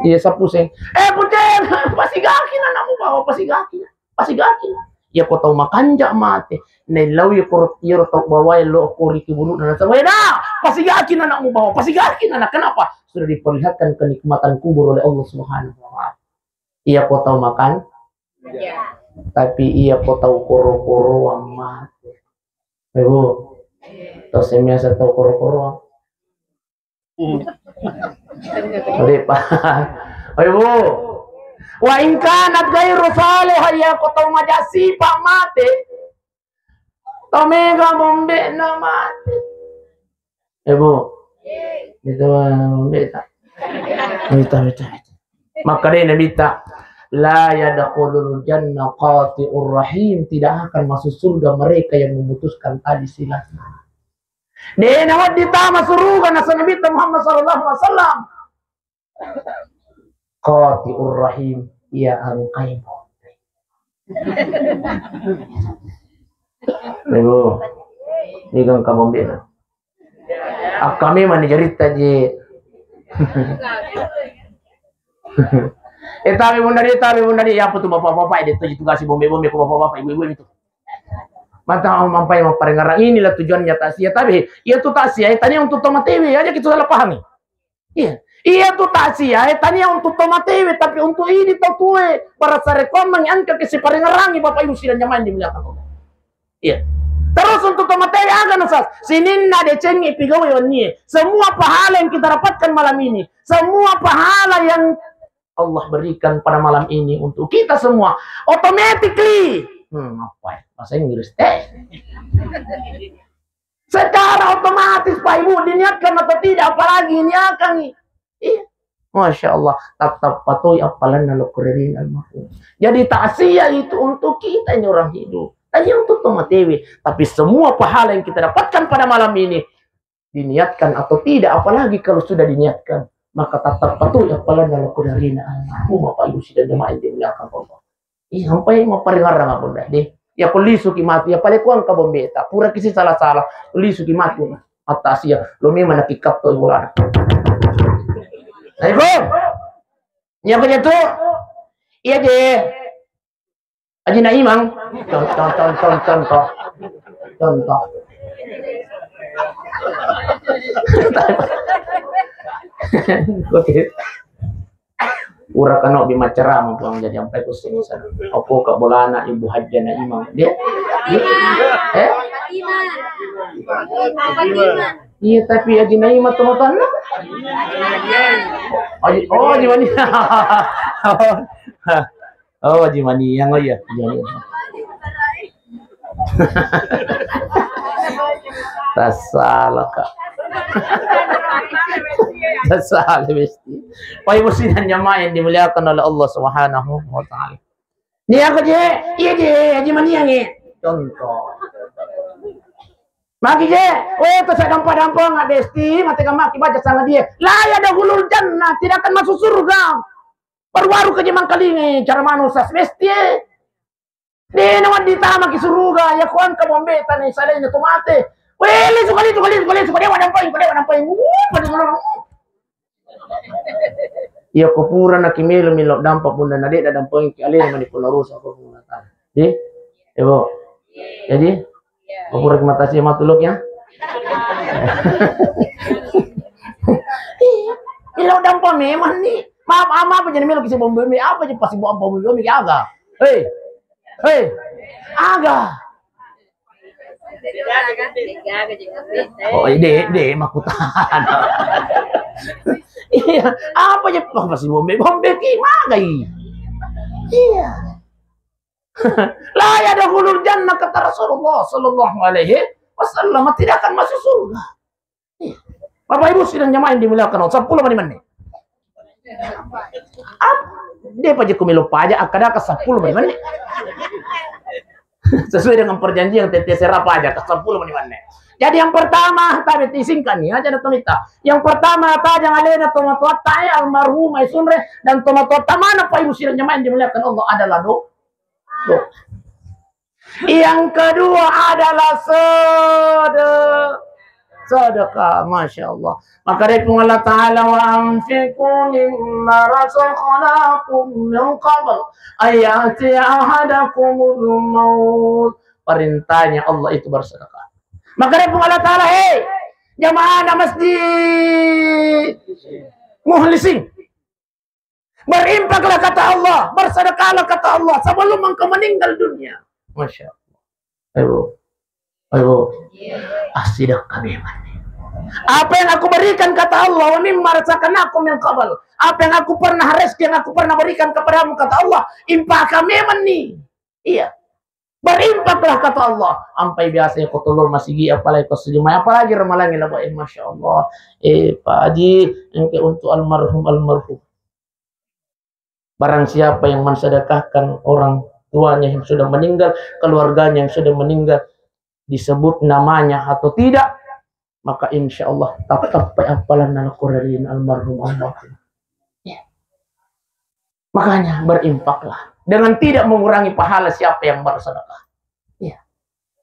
Iya, sa Puceng. Eh, Puceng, pasigaki anakmu bawa, pasigaki. Pasigaki. Iya, ko tau makanja mate. Naillau iya ko, iya ro tau bawae lo ko ri kuburu'na, nasaba, "Weda, pasigaki anakmu bawa, pasigaki anak." Kenapa? Sudah diperlihatkan kenikmatan kubur oleh Allah Subhanahu wa Ta'ala. Iya, ko tau makan. Iya. Tapi iya, ko tau koro-koroang mate. Ibu, tau se masa tau koro-koroang. Ode pa. Oi, Bu. Wa in kanat ghairu salihah, iya ko tau maja sipa mate. Tau mega bombe'na mate. Eh, Bu. Itu bombe ta. Mita, mita, mita. Maka deh Nabi ta, "La yadkhulul jannah qati'ur rahim." Tidak akan masuk surga mereka yang memutuskan tali silaturahmi. De' nawedding tama suruga, nasa Nabitta Muhammad sallallahu alaihi wasallam. Qati'ur rahim, iya engkai bombe. Ibu, ini kan ka bombe na. Akka memang ni jaritta je. Eh, tapi Bunda di, tapi Bunda di, apa tu bapak-bapak, dia tu ditugasi bombe-bombe ko bapak-bapak, ibu-ibu itu. Mata mampai mapparengngerang, inilah tujuannya takziah. Tapi iya tu takziah, eh, tania untuk to matewe, aja kita salah pahami. Iya. Iya tu takziah, eh, tania untuk to matewe, tapi untuk idi tau tue, para sarekkuammengngi engka ke siparengngerangi Bapak Ibu sidang jamaah yang dimuliakan Allah. Iya. Terus untuk to matewe aga nasas, sininna decengnge pigau'i wennie. Semua pahala yang kita dapatkan malam ini, semua pahala yang Allah berikan pada malam ini untuk kita semua, automatically, hmm, apa ya? Bahasa Inggris, eh. Secara otomatis, Pak Ibu, diniatkan atau tidak, apalagi niakan. Iya. Masya Allah, tattappa toi appalanna lokko ri almarhum. Jadi takziah itu untuk kita ini orang hidup. Takziah untuk to matewe. Tapi semua pahala yang kita dapatkan pada malam ini, diniatkan atau tidak, apalagi kalau sudah diniatkan, maka tattappa toi appalanna lokko ri almarhum Bapak Ibu sidang jamaah yang dimuliakan Allah. Ih, sampai mapparengngerang apa dah deh. Ya ko lisuki mati, ya pale kuang ka bombe ta. Pura kisi salah-salah, lisuki mati. Mata sia, lo memang nak ikat to bolana. Assalamualaikum. Iya ko je tu? Iya je. Aji na imang. Contoh, contoh, contoh. Contoh. Oke. Ura kano bi macerama puang jadi ampai kusing sana. Opo ka bolana Ibu Hajjah na imang. Dia? Dia? Eh? Iya, tapi Aji Naima to tanna. Aji, oh, Aji Mani. Oh, Aji Mani yang, oh iya, Aji Mani. Tasala ka. Tasala mesti. Pak Ibu sidang jamaah yang dimuliakan oleh Allah Subhanahu wa Ta'ala. Nia ko je, iya je, Aji Maniang e. Contoh. Magi je, weh, to sa dampa-dampa nga besti, mate ka maki baca sama dia. La yadkhulul jannah, tidak akan masuk surga. Baru-baru ke jemang kalinge, cara manu sas besti e. De na wedding tama ki suruga, ya ko engka bombe tane salai na to mate. Weh, lisu kali, lisu kali, lisu kali, lisu kali, wadampai, wadampai. Wuh, pada ngolong. Iya, ko pura na ki melo, melo dampa bunda na de na dampa ki alena mani puna rusa ko puna ta. Di? Ebo. Jadi? Ko pura ki mata si matuluk ya? Iya. Melo dampa memang ni. Maaf, maaf, apa jadi melo kisi bombe, apa jadi pasi bombe, bombe, aga. Hei. Hei. Aga. Oh, ide, ide, makutan. Iya, apa je pasi bombe, bombe ki magai. Iya. La yadkhulul jannah, kata Rasulullah sallallahu alaihi wasallam, tidak akan masuk surga. Iya. Bapak Ibu sidang jamaah yang dimuliakan Allah, seppulo mani menne. Apa? Dia paja kumilo paja, akkadaka seppulo mani menne. Sesuai dengan perjanjian tette sera paja, seppulo mani menne. Jadi yang pertama, tabe tisingkani aja na tomita. Yang pertama, tajang alena tomatoatta e almarhumah e Sunre dan tomatoatta mana Pak Ibu sidang jamaah yang dimuliakan Allah adalah do. Do. Yang kedua adalah sede-, sedekah. Masya Allah. Maka dari Puang Allah Ta'ala, "Wa anfiqu mimma razaqnakum min qabl an ya'tiya ahadakumul maut." Perintahnya Allah itu bersedekah. Maka dari Puang Allah Ta'ala, "Hei, jamaah masjid, mukhlisin, berinfaklah," kata Allah, "bersedekahlah," kata Allah, "sebelum engkau meninggal dunia." Masya Allah. Ayo. Ayo. Asidakka memang. Apa yang aku berikan, kata Allah, "Wa mimma razaqnakum min qabl." Apa yang aku pernah rezeki, yang aku pernah berikan kepadamu, kata Allah, infakkan memang nih. Iya. Berinfaklah, kata Allah. Ampai biasa ya kotolol masigi, apalagi kosigi mai, apalagi ramalangi laba, eh, Masya Allah. Eh, Pak Haji, engke untuk almarhum, almarhum. Barang siapa yang mensedekahkan orang tuanya yang sudah meninggal, keluarganya yang sudah meninggal, disebut namanya atau tidak, maka insya Allah tattappai appalanna lao ri almarhum, almarhum. Ya. Makanya berinfaklah dengan tidak mengurangi pahala siapa yang bersedekah. Ya.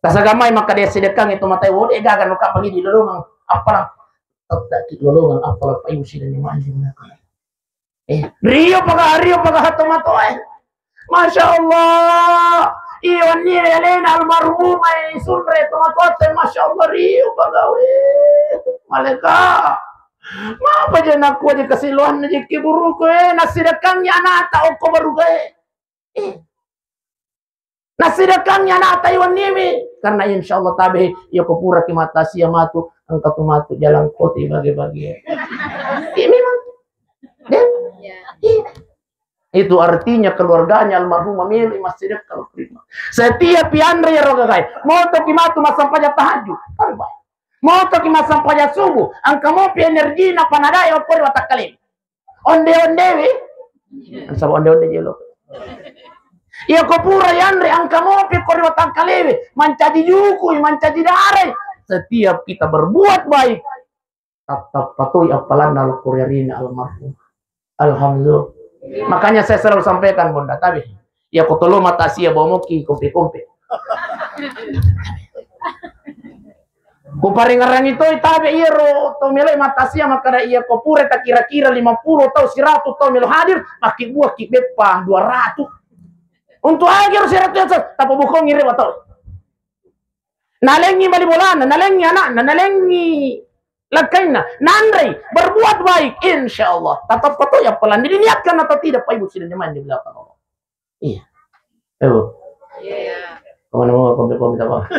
Tasagamai maka dia sedekah itu matai wode gaga nuka pagi di lolongan appalang. Tattaki lolongan appalang payu sidang manjing. Eh, rio paga, rio paga hato matoa, eh. Masya Allah. Iyo ni alena almarhumah, eh, Sunre tomatoatta, Masya Allah, rio paga, weh. Maleka. Mapa je nakku aja kasiloan aja kiburuku, eh, nasidakangi anata okko baruga, eh. Eh. Nasidakangi anata iwan niwi. Karena insya Allah tabe, iya ko pura ki mata sia matu, engka tu matu jalan koti bage-bage. Iya memang. Deh. Iya. Itu artinya keluarganya almarhumah melo massidekka lo prima. Setiap pianre ya roga gai. Moto ki matu massempajang tahajud. Kan baik. Moto ki massempajang subuh. Engka mopi energi na panadai okko ri watakkaleng. Onde-ondewi. Nasaba onde-onde jelo. Iya ko pura yanre engka mopi ko ri watakkaleng. Mancaji jukui, mancaji darai. Setiap kita berbuat baik, tattappa toi appalanna lao ri alena almarhum. Alhamdulillah. Makanya saya selalu sampaikan, Bonda, tabe. Iya ko tolo mata sia bawa moki kompe-kompe. Ku parengngerangi toi tabe iyaro to meloi mata sia makkada iya ko pura takira-kira lima puluh tau, siratu tau melo hadir, makkibbuakki beppa dua ratu. Untuk aja ro siratu yang tappa bokongi rewa tau. Nalengi bali bolana, nalengi anakna, nalengi lakkainna, nanrei, berbuat baik, insya Allah. Tatap betul ya pelan. Diniatkan atau tidak, Pak Ibu sidang jemaah yang dimuliakan Allah. Iya. Eh, Bu. Iya. Kemana mau kompe-kompe apa?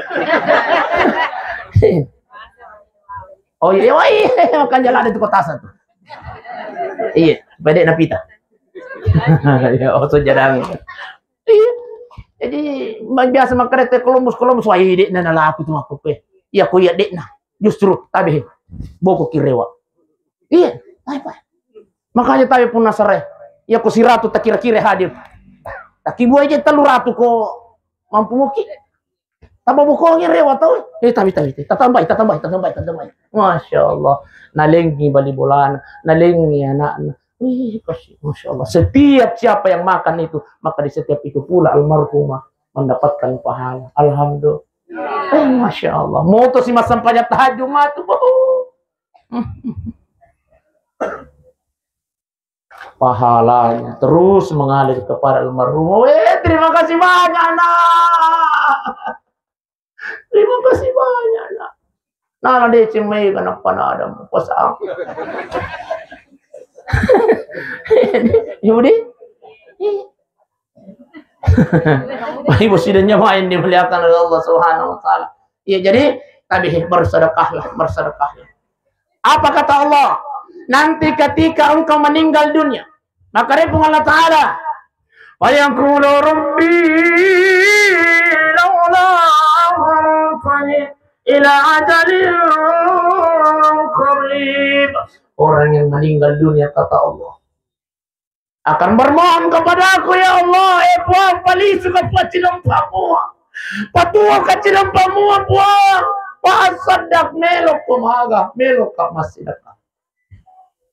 Oh iya, wah, iya, makanya lah ada di kota satu. Iya, pede napita. Ya, oto jadang. Iya. Jadi, ma-, biasa makkeda te Columbus, Columbus, wah, iya, de'na nalaku tu makkukkue. Iya, ko iya de'na. Justru tabe boko kirewa. Iya, apa? Makanya tabe punna sare. Iya, ko siratu takira-kira hadir. Takibuai je tellu ratu ko mampu moki. Taba bokongi rewa tau. Eh, tabe, tabe, tabe. Tatambai, tatambai, tatambai, tatambai. Masya Allah. Nalengi bali bolana, nalengi anakna. Wih, kasih, Masya Allah. Setiap siapa yang makan itu, maka di setiap itu pula almarhumah mendapatkan pahala. Alhamdulillah. Eh, Masya Allah. Moto si massempajang tahajud matu. Pahalanya terus mengalir kepada almarhum. Weh, terima kasih banyak, Nak. Terima kasih banyak, Nak. Nana deceng mai kenapa nadam pas aku. Yudi? Ibu sidang jamaah yang dimuliakan oleh Allah Subhanahu wa Ta'ala. Ya, jadi tabe bersedekahlah, bersedekahlah. Apa kata Allah? Nanti ketika engkau meninggal dunia, maka Puang Allah Ta'ala, Fayaqulu rabbi laula akhartani ila ajalin qarib. Orang yang meninggal dunia, kata Allah, akan bermohon kepadaku, "Ya Allah, eh Puang, palisu ka pacilampamua. Patuo ka cilampamua, Puang. Wa asaddaq, melo ko maga, melo ka massidekka."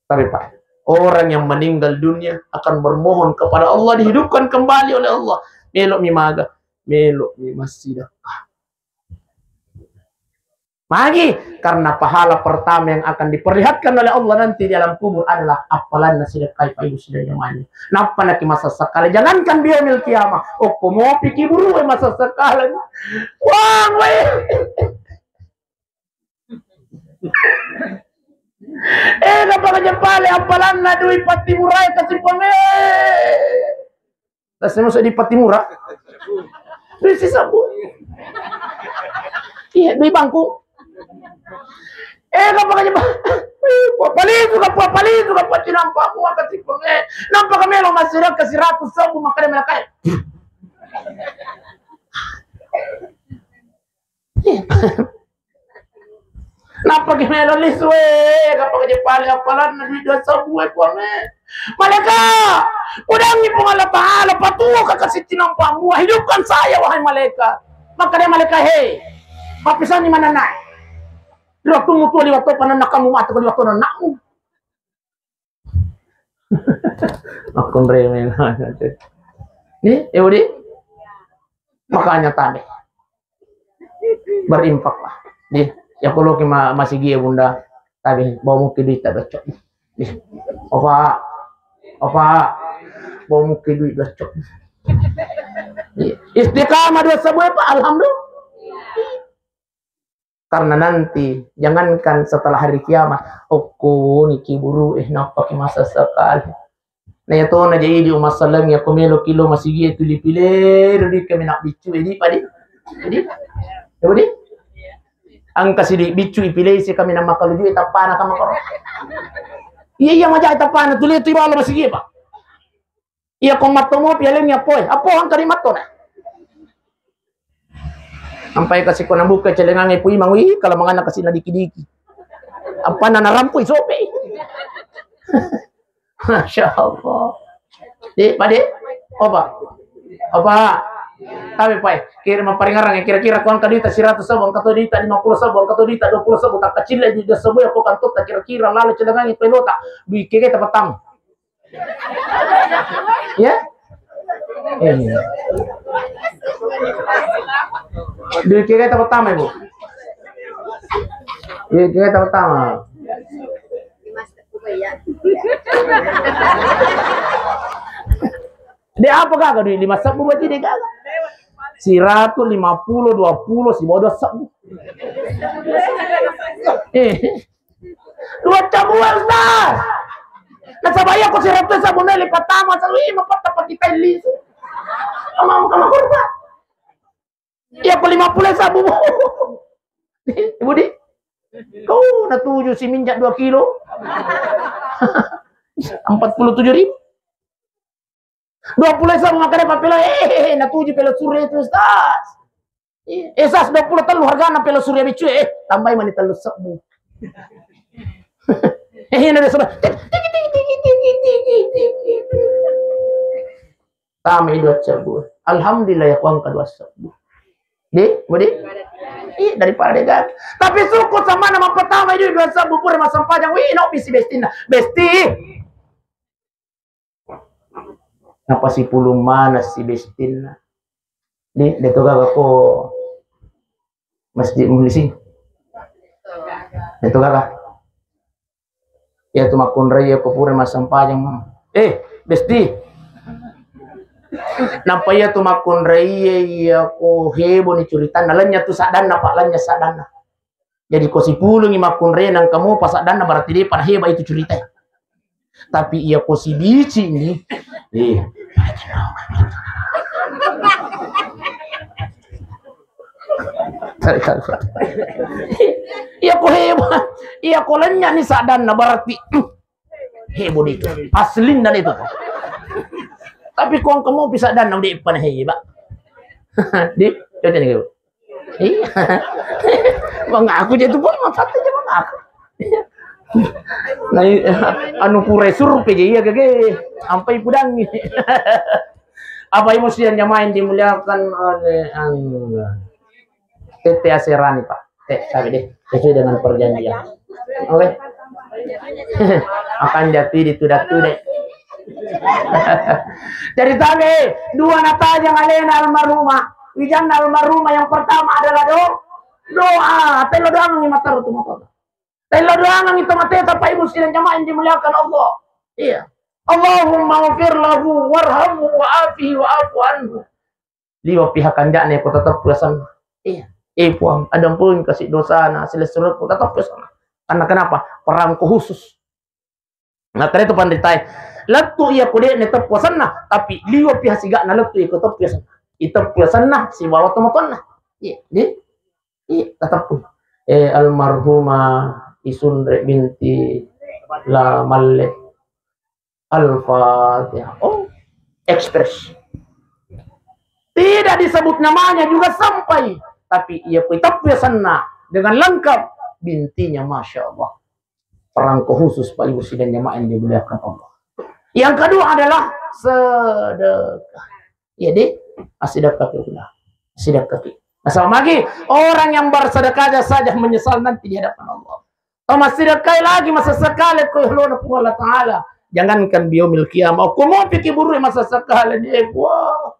Tapi, Pak, orang yang meninggal dunia akan bermohon kepada Allah, dihidupkan kembali oleh Allah. Melo mi maga, melo mi massidekka. Magi? Karena pahala pertama yang akan diperlihatkan oleh Allah nanti di alam kubur adalah appalanna sidekkai paibu sidaya mani. Nappa naki masasakale, jangankan di yaumil qiyamah, okko mopi kiburu e masasakale. Wah, weh. Eh, nappa kajepale appalanna dui pattimurae kasiponge. Tasnya masuk di Pattimura. Risi sabu. Iya, di bangku. Eh, apa aja, Pak? Palisu ka, Pak, palisu ka, Pak, cinampa aku angkat sipeng. Eh, nampa kami lo masih ada ke seratus sabu, makanya mereka. Nappa ki melo lisu e, kapang je pale appalanna dui dua sabu e, Puang e. Malaika, udangi Puang Allah Ta'ala, patuo ka kasi cinampa mua, hidupkan saya, wahai malaikat. Maka dia malaikat, "Hei, pappisanni manenna e. Di waktu mutua, di waktu panenna kamu mati, di waktu anakmu." Makkunrai mena. Ni, ya, Budi? Makanya tabe. Berinfaklah. Di, ya, kalau ki ma-, masigi ya, Bunda. Tabe, bawa mungkin duit tak becok. Di. Opa, opa, bawa mungkin duit becok. Di. Istiqamah dua sabu e, Pak. Alhamdulillah. Karena nanti, jangankan setelah hari kiamat, okko ni kiburu e, nappa ki masasakale. Na iya tona jadi di umma saleng, iya ko melo ki lo masigi e, tuli pile ro di kami nak biccu e, di padi. Jadi, ya, Budi? Angka sidi biccu ipilei si kami nak makaluju e, tappana kama koro. Iya, iya, maja tappana, tuli tu ibalo masigi e, Pak. Iya, ko mattomo pialengi appoe. Appo angka ri mattona. Ampai kasi ko nabuka celengange Pu Imang, wih, kala manganna kasi na diki-diki. Apana narampui sope. Masya Allah. Di, pade? Opa. Opa. Tapi, Pak, kira maparingarang, kira-kira ko angka duita seratus sabu, angka to duita lima puluh sabu, angka to duita dua puluh sabu, tak kecil lagi dua sabu ya, ko kantor tak kira-kira lalu celengange pelota. Dui kege tapatang. Ya? Eh. Dui kira pertama, Ibu. Dui kira pertama. Di apa gaga duit lima sabu berarti dia gaga? Seratus lima puluh, dua puluh, si bodoh sabu. Eh. Dua cabua, Ustaz. Nasaba iya ko seratus sabu meli pertama, sabu, ih, mapatta pakitai lisu. Kamu, kamu kurba. Iya ko lima puluh sabu. Ibu di? Kau natuju si minyak dua kilo. Empat puluh tujuh ribu. Dua puluh sabu makkeda pappelo, eh, eh, eh, natuju pelo sure itu, Ustaz. Eh, Ustaz, dua puluh tellu hargana pelo sure biccu, eh, tambai mani tellu sebbu. Eh, ini dia sebbu. Tik, tik, tik. Tamai dua sebbu. Alhamdulillah ya, kuang kedua sebbu. Di, Budi? Ih, daripada dega. Tapi syukur sama nama pertama itu dua sebbu pura massempajang. Wih, no bisi bestinna. Besti. Napasipulung maneng si bestinna. Di, de to gaga ko masjid mulisi. De to gaga. Iya tu makkunrai iya ko pura massempajang. Eh, besti. Nappa iya tu makkunrai iya ko hebo ni curitanna. Lanya tu saddanna, Pak, lanya saddanna. Jadi ko sipulungi makkunrai nangka mopa saddanna, berarti depa naheba itu curita. Tapi iya ko sibicini, eh. Iya ko heba, iya ko lenya ni saddanna, berarti, hmm, hebo itu. Aslinna itu. Tapi ko engka mopi saddanna, ude' pa na heba. Di, coba ni, Bu. Iya. Mengaku je tu, Bu, maksudnya je mengaku. Nah, i-, anu pura survei je, iya, gage. Ampai pudangi. Apa ibu sidang jamaah yang dimuliakan oleh Allah? Tette aserani, Pak. Te, tapi deh, sesuai dengan perjanjian. Oke. Akan jatuh di tudak-tudak. Jadi tabe, dua natajang alena almarhumah. Wijanna almarhumah yang pertama adalah do-, doa. Tello doangengngi mataru tu matoa. Tello doangengngi to mateta, Pak Ibu sidang jamaah yang dimuliakan Allah. Iya. Allahumma ghfir lahu warhamhu wa'afihi wa'fu anhu. Liwa pihak kanja'na ko tetep puasanna. Iya. Eh, Puang, adampeng kasi dosana, silessurengku, tetep puasanna. Karena kenapa? Perangko khusus. Nah, tadi itu panritae. Lettu iya ko de'na tetep puasanna, tapi liwa pihak siga'na lettu iya ko tetep puasanna. Tetep puasanna sibawa tomatoanna. Iya, di? Iya, tetep. Eh, almarhumah Isunre binti La Malle. Al-Fatihah. Oh, ekspres. Tidak disebut namanya juga sampai. Tapi iya pun tetap senna dengan lengkap. Bintinya, Masya Allah. Perangko khusus, Pak Ibu sidang jamaah yang dimuliakan Allah. Yang kedua adalah sedekah. Iya, di? Asidekah kita. Asidekah kita. Nah, sama lagi, orang yang bersedekah saja menyesal nanti di hadapan Allah. Tau massidekkai lagi massessekale ko yolona Puang Allah Ta'ala. Jangankan biomil kiamah, ko mopi ki burui massessekale, die, wah.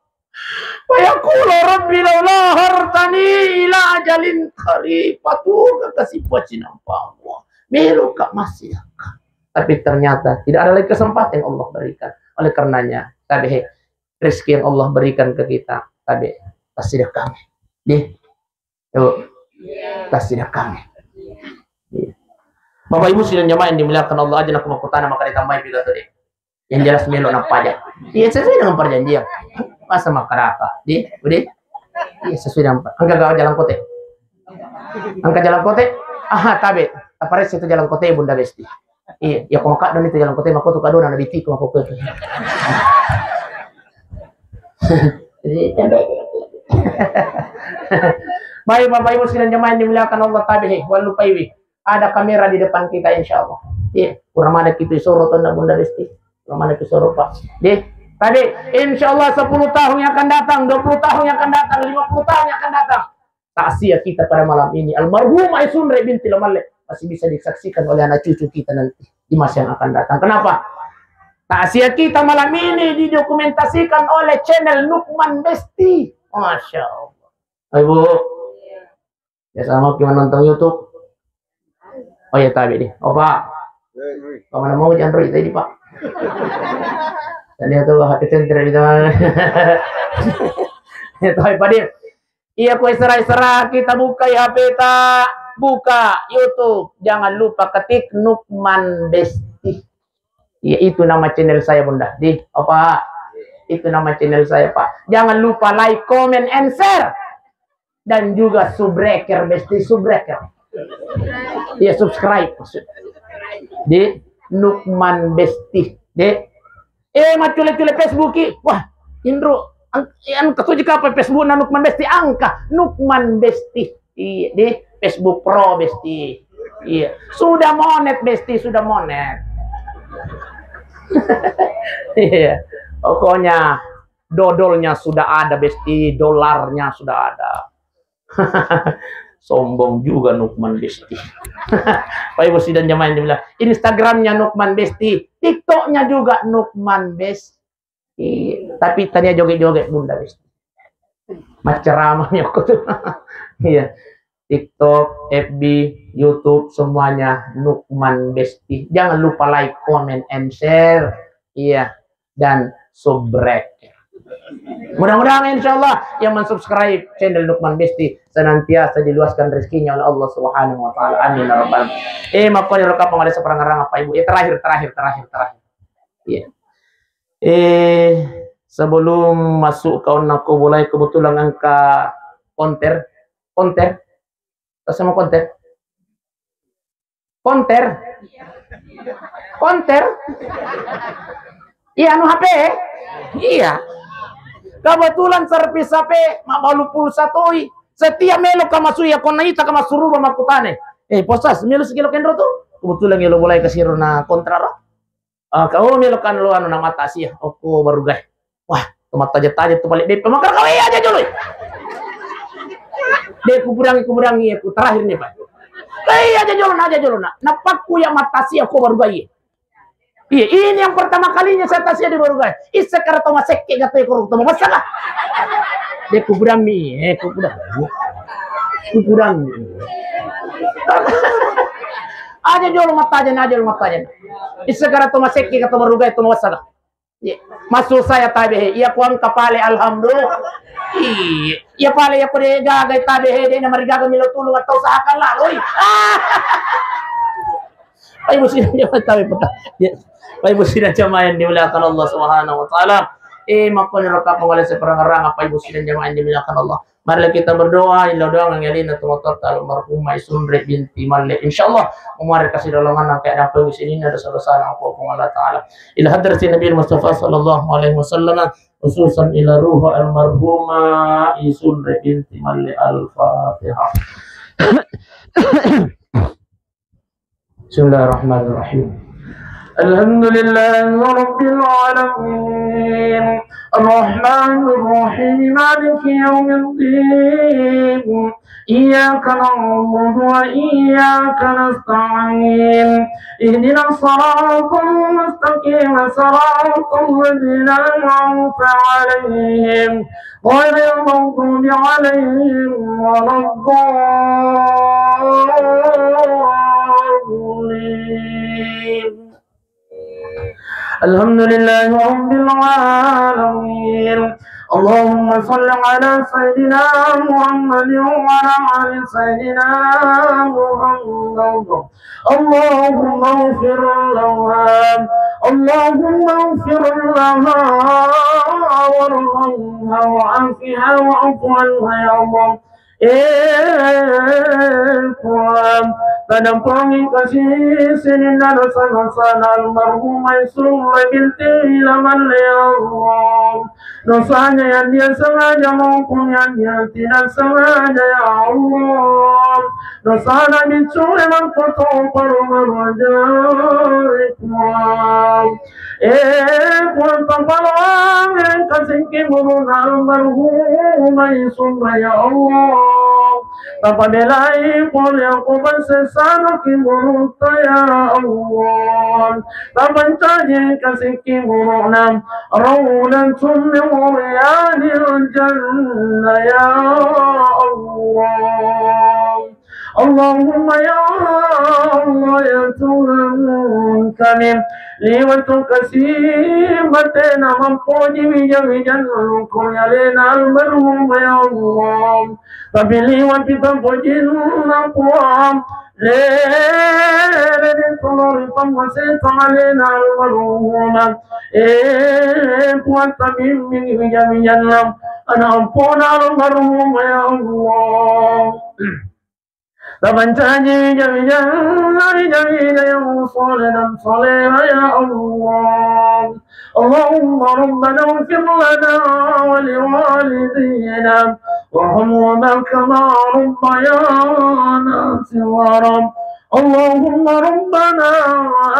Wa yaqulu rabbi laula akhartani ila ajalin qarib. Patuga kasi Puang cinampa Allah. Meloka massidekka. Tapi ternyata tidak ada lagi kesempatan yang Allah berikan. Oleh karenanya, tabe, rezeki yang Allah berikan ke kita, tabe, pasti dah kami. Di Yuk. Iya. Tas tidak kami. Iya. Bapak Ibu sidang jamaah yang dimuliakan Allah, aja nak makutana maka ditambahi pidato deh. Yang jelas melo napa aja. Iya, sesuai dengan perjanjian. Masa makaraka. Di, udah? Iya, sesuai dengan per-, angka gawa jalan kote. Angka jalan kote. Aha, tabe. Apa res itu jalan kote, Bunda Besti? Iya, ya, ko makaddo ni tu jalan kote, mako tu kadona na biti ko mako ke. Baik, Bapak Ibu sidang jamaah yang dimuliakan Allah, tabe, he, wallupai wi. Ada kamera di depan kita, insya Allah. Iya, kurang mana kita soro tona Bunda Besti. Kurang mana kita soro, Pak. Deh, tabe, insya Allah sepuluh tahun yang akan datang, dua puluh tahun yang akan datang, lima puluh tahun yang akan datang. Takziah kita pada malam ini, almarhumah Isunre binti La Malle, masih bisa disaksikan oleh anak cucu kita nanti di masa yang akan datang. Kenapa? Takziah kita malam ini didokumentasikan oleh channel Nukman Besti. Masya Allah. Ibu, biasa mau gimana nonton YouTube? Oh ya, tabe deh. Oh, Pak. Kemana mau jangan tadi, Pak? Tadi itu H P center di mana? Ya, tabe, Pak, deh. Iya, ko isera-isera kita buka H P ta, buka YouTube. Jangan lupa ketik Nukman Besti. Iya, itu nama channel saya, Bunda. Di, apa? Itu nama channel saya, Pak. Jangan lupa like, comment, and share. Dan juga subscribe, Besti, subscribe. Iya, subscribe maksudnya. Di Nukman Besti. Di Eh, maccule-cule Facebook ki. Wah, Indro, ang-, eh, anu, katuju ka apa Facebook na Nukman Besti? Angka Nukman Besti. Iya, di Facebook Pro, Besti. Iya. Sudah monet, Besti, sudah monet. Iya. Pokoknya dodolnya sudah ada, Besti, dolarnya sudah ada. Sombong juga Nukman Besti. Pak Ibu sidang jamaah yang dimuliakan, Instagramnya Nukman Besti, TikToknya juga Nukman Besti. Tapi tania joget-joget Bunda Besti. Maceramah mi aku tuh. Iya. TikTok, F B, YouTube, semuanya Nukman Besti. Jangan lupa like, comment, and share. Iya. Dan subscribe. Mudah-mudahan, insya Allah, yang mensubscribe channel Nukman Besti senantiasa diluaskan rezekinya oleh Allah Subhanahu wa Ta'ala. Amin ya Rabbal. Eh, makanya rekap pengalih seperang-arang apa, Ibu? Eh, terakhir, terakhir, terakhir, terakhir. Iya. Eh, sebelum masuk ke onang ko bolai, kebetulan angka konter. Konter? Sama konter? Konter? Konter? Iya, anu H P? Iya. Kebetulan servis H P, mabbalu pulsa toi. Setiap melo ka masui, ako naita ka massuruba makkutana. Eh, posas, melo sikilo kenro tu? Kebetulan melo mulai kasiro na kontra ro. Ah, kau melo kan lo anu na mata sia. Okko barugai. Wah, tu mata aja taja tu balik bepe. Makar kau iya aja jolo. Deh, kuburangi, kuburangi aku. Terakhir nih, Pak. Kau iya aja jolo, na aja jolo, na. Napakku ya mata sia, ko barugai. Iya, ini yang pertama kalinya saya tasia di Barugai. Issa kara to masekke gato e koro to masa ka. Dia kuburan mi, eh kuburan. Kuburan. Aja jolo matajen, aja jolo matajen. Issa kara to masekke gato Barugai to masa ka. Iya. Masu saya tabe he. Iya kuang kapale alhamdulillah. Iya. Iya pale ya kode gaga tabe he de na marigaga milo tulung atau usahakan laloi. Pai musidang jamaah tabe peta. Ya. Pai musidang jamaah yang dimuliakan Allah Subhanahu wa taala. Eh, makkoni rokka pengoleh seperang-rang apa ibu sidang jamaah yang dimuliakan Allah. Marilah kita berdoa, illa doang yang yalina tu motor almarhumah Isunre binti Malle. Insyaallah, umare kasih dolongan nang kayak dapat di sini ada salah sana apa Allah Taala. Ila hadratin Nabi Mustafa sallallahu alaihi wasallam, khususan ila ruh almarhumah Isunre binti Malle. Al-Fatihah. Bismillahirrahmanirrahim. Alhamdulillahi rabbil alamin. Arrahmanirrahim. Maliki yaumiddin. Iyyaka na'budu wa iyyaka nasta'in. Ihdinas siratal mustaqim. Siratal ladzina an'amta alaihim. غير المغضوب عليهم ولا الضالين. الحمد لله رب العالمين. اللهم صل على سيدنا محمد وعلى آل سيدنا محمد. اللهم اغفر لها، اللهم اغفر لها وارحمها وعافها واعف عنها يا الله. Eh, Puang, tadampengi kasih sininna dosa-dosana almarhumah Isunre binti Malle ya Allah. Dosanya yang dia sengaja maupun yang dia tidak sengaja, ya Allah. Dosana biccu memang kotor paru-paru aja, Puang. Eh, Puang, tampalong yang kasih kiburun almarhum Isunre, ya Allah. Tapabelai pole aku bersesana kiburutta, ya Allah. Tapancaji kasih kiburuna. Raudatun min riyadil jannah, ya Allah. Allahumma ya Allah, ya Tuhan kami, liwatu kasih batena mampoji wija-wijanna lukuri alena almarhum, ya Allah. Tapi liwat kita pojinna Puang, lere di tulur pammaseta alena almarhum. Eh, Puang, tabimbing wija-wijanna ana ampona almarhum, ya Allah. Tapancaji wija-wijanna ri jamina yang soleh dan soleha, ya Allah. اللهم ربنا اغفر لنا ولوالدينا وارحمهما كما ربيانا صغارا. اللهم ربنا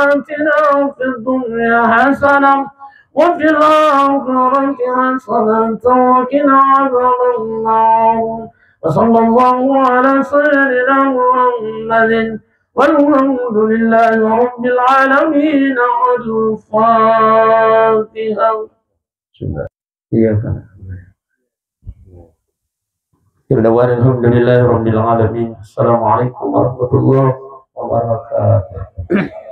آتنا في الدنيا حسنة وفي الآخرة حسنة وقنا عذاب النار. وصلى الله على سيدنا محمد والحمد لله رب العالمين. الفاتحة. Iya, Kak. Alhamdulillahirabbil alamin. Assalamualaikum warahmatullahi wabarakatuh.